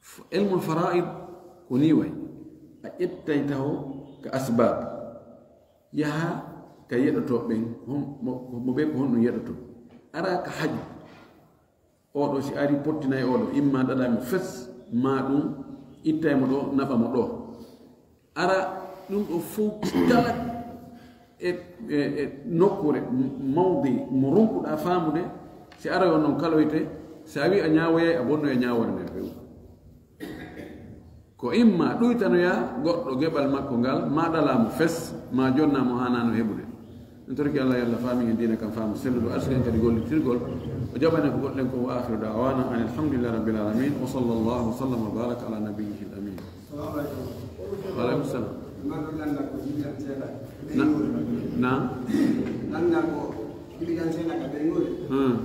F-, ilmul fara'id ko ni wayi. A ƴettay taho Ka asbab, yaha ka yeɗotooɓe ɓen. Hon- mo mo ɓe ko honɗum yeɗotoo? Ara ka haju. Oɗo si ari pottinay oɗo, imma ɗaɗa mo fes, ma ɗum ittay mo ɗo, naɓa mo ɗo. Ara ɗum ɗo fof kala e, e, e nokkuure, mawdi mo ronkuɗa faamude. Si ara yo non kaloyte, si a wi a ñaawoyay, a bonnoy e ñaawoore nden few. Ko imma ɗuytanoya goɗɗo geɓal makko ngal, ma ɗala mo fes, ma jonna mo haanano heɓude. En torki Allah yalla faami en diina kan faamu selluɗo, arsiken kadi gollitirgol. O jaɓane ko goɗɗen ko. Wa akhiru da'wana anil hamdulillahi rabbil alamin. Wa sallallahu wa sallam wa baraka ala nabiyyihil amin. Wa alaikum salam. Na, na. Hmm.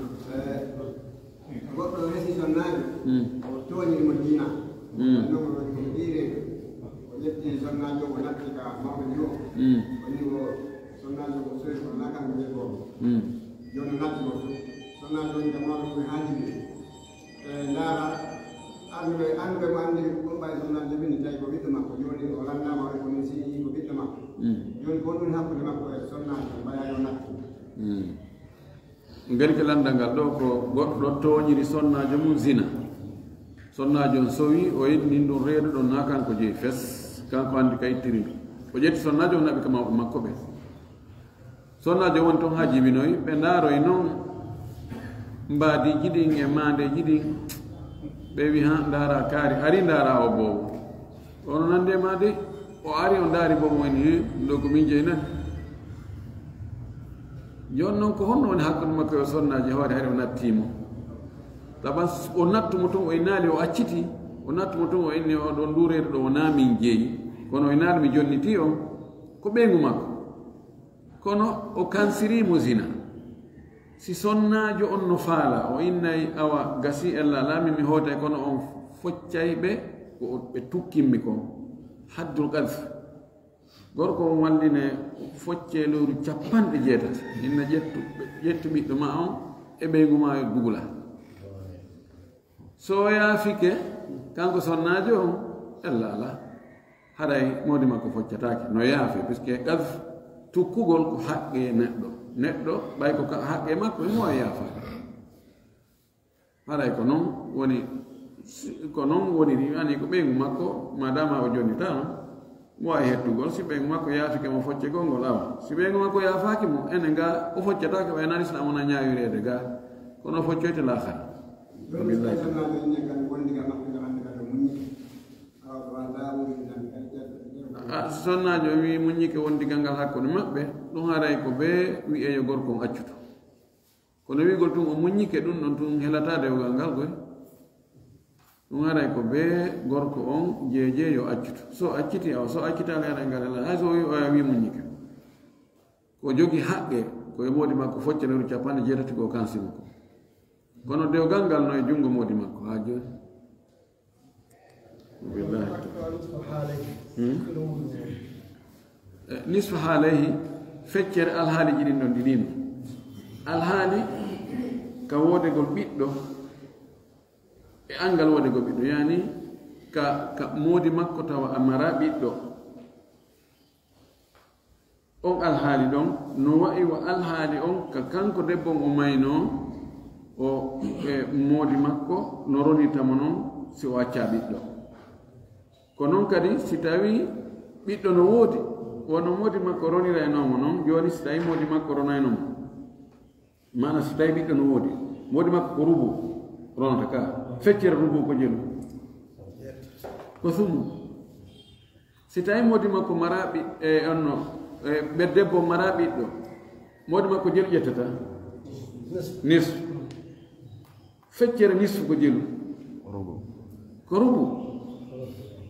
Goɗɗo resi sonnaajo, o tooñi mo diina. Annoo ko ɗiire, o ƴetti sonnaajo, o natti ka mawɓe ndi o. O ni o sonnaajo ko sowi ko nakan mo ƴeggoo. Jooni o natti mo. Sonnaajo woni ka mawɓe ko haaji ɓe. E ndaara, anduɓe anduɓe mo anndi ko ɓay sonnaajo min tawi ko ɓiɗɗo makko. Jooni o lanndama o ko min sini ko ɓiɗɗo makko. Jooni ko ɗum hakkunde makko e sonnaajo mbaya yo natti. Ngari ke lanndal ngal ɗo ko goɗɗo tooñiri sonnaajo mum zina. Sonnaajo on sowi, o inni ndun reedu ɗon na kanko jeyi fes, kanko anndi ka ittiri ndu. O ƴetti sonnaajo on naɓi ka mawɓe makko ɓe. Sonnaajo woni ton haa jibinoyi, ɓe ndaaroyi non mbaadiiji ɗin e maandeeji ɗin. Ɓe wi ha ndaara kaari, ari ndaara o boobo. Ono nande ma de, o ari o ndaari boobo woni he, ɗo ko min jeyi nani. Jooni non ko honno woni hakkunde makko e sonnaajo hoore hari o natti mo? Taban o nattu mo ton o inaali o acciti, o nattu mo ton o inni o ɗon ndureede ɗo wona min jeyi. Kono o inaali mi jonniti o, ko ɓeyngu makko. Kono o kansiri mo zina. Si sonnaajo on no faala, o innay awa gasi ella lami mi hootay kono on foccay ɓe ko ɓe tukkimmi kon. Haddul qadf. Gorko on walline focce lewru capanɗe jeetati. Inna ƴettu, ƴettu ɓiɗɗo ma on e ɓeyngu ma e bugula. So o yaafike, kanko sonnaajo on, ella ala. Haray moodi makko foccataake. No yaafe, puisque qadf tukkugol ko haqqe neɗɗo. Neɗɗo, ɓay ko ka-, haqqe makko, e mo yaafaade. Haray ko non woni, si-, ko non woni, ani ko ɓeyngu makko, madama o jonnitaano, mo wawi hettugol, si ɓeyngu makko yaafike mo foccegol ngol, awa. Si ɓeyngu makko yaafaaki mo, ene nga o foccataake, ɓay nani sina wona ñaawireede ga, kono o foccoyte laakhara. Billahi. Ah, sonnaajo o wi muññike won digal ngal hakkunde maɓɓe, ɗum haray ko bee wi'e yo gorko on accuto. Kono wi'gol tun o muññike, ɗum ɗon tun helataa dewgal ngal koy. Ɗum haray ko bee gorko on jeeje yo accuto. So acciti, awa, so accitaali haray ngal hela, hay so o wi, o wi muññike. Ko jogi haqqe, ko e moodi makko foccanoru capanɗe jeetati ko kansi makko. Kono dewgal ngal no e junngo moodi makko haa jooni. Billahi. Hmm? Eh, nisfu haalayhi, feccere alhaali ji ɗin ɗon ɗi ɗino. Alhaali ka woodegol ɓiɗɗo, e angal woodegol ɓiɗɗo, yani ka, ka moodi makko tawa a mara ɓiɗɗo. On alhaali ɗon, no wa'i wa alhaali on ka kanko debbo on o maynoo, o, e moodi makko no ronirta mo non si o accaa ɓiɗɗo. Ko non kadi si tawii ɓiɗɗo no woodi, wano moodi makko roniraynoo mo non, jooni si tawii moodi makko ronaynoo mo. Maana si tawii ɓiɗɗo no woodi, moodi makko ko rubu ronata ka, feccere rubu ko jelu, ko sumu. Si tawii moodi makko mara ɓi-, e, onno, e, ɓe debbo mara ɓiɗɗo, moodi makko jelu ƴettata? Nisfu. Feccere nisfu ko jelu. Ko rubu.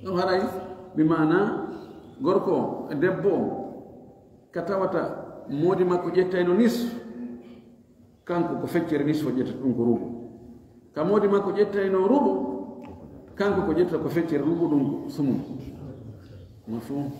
Ɗum haray, bi maana gorko o, e debbo o, ka tawata moodi makko ƴettayno nisfu, kanko ko feccere nisfu o ƴettata, ɗum ko rubu. Ka moodi makko ƴettayno rubu, kanko ko ƴettata ko feccere rubu, ɗum ko sumun. Mafhum?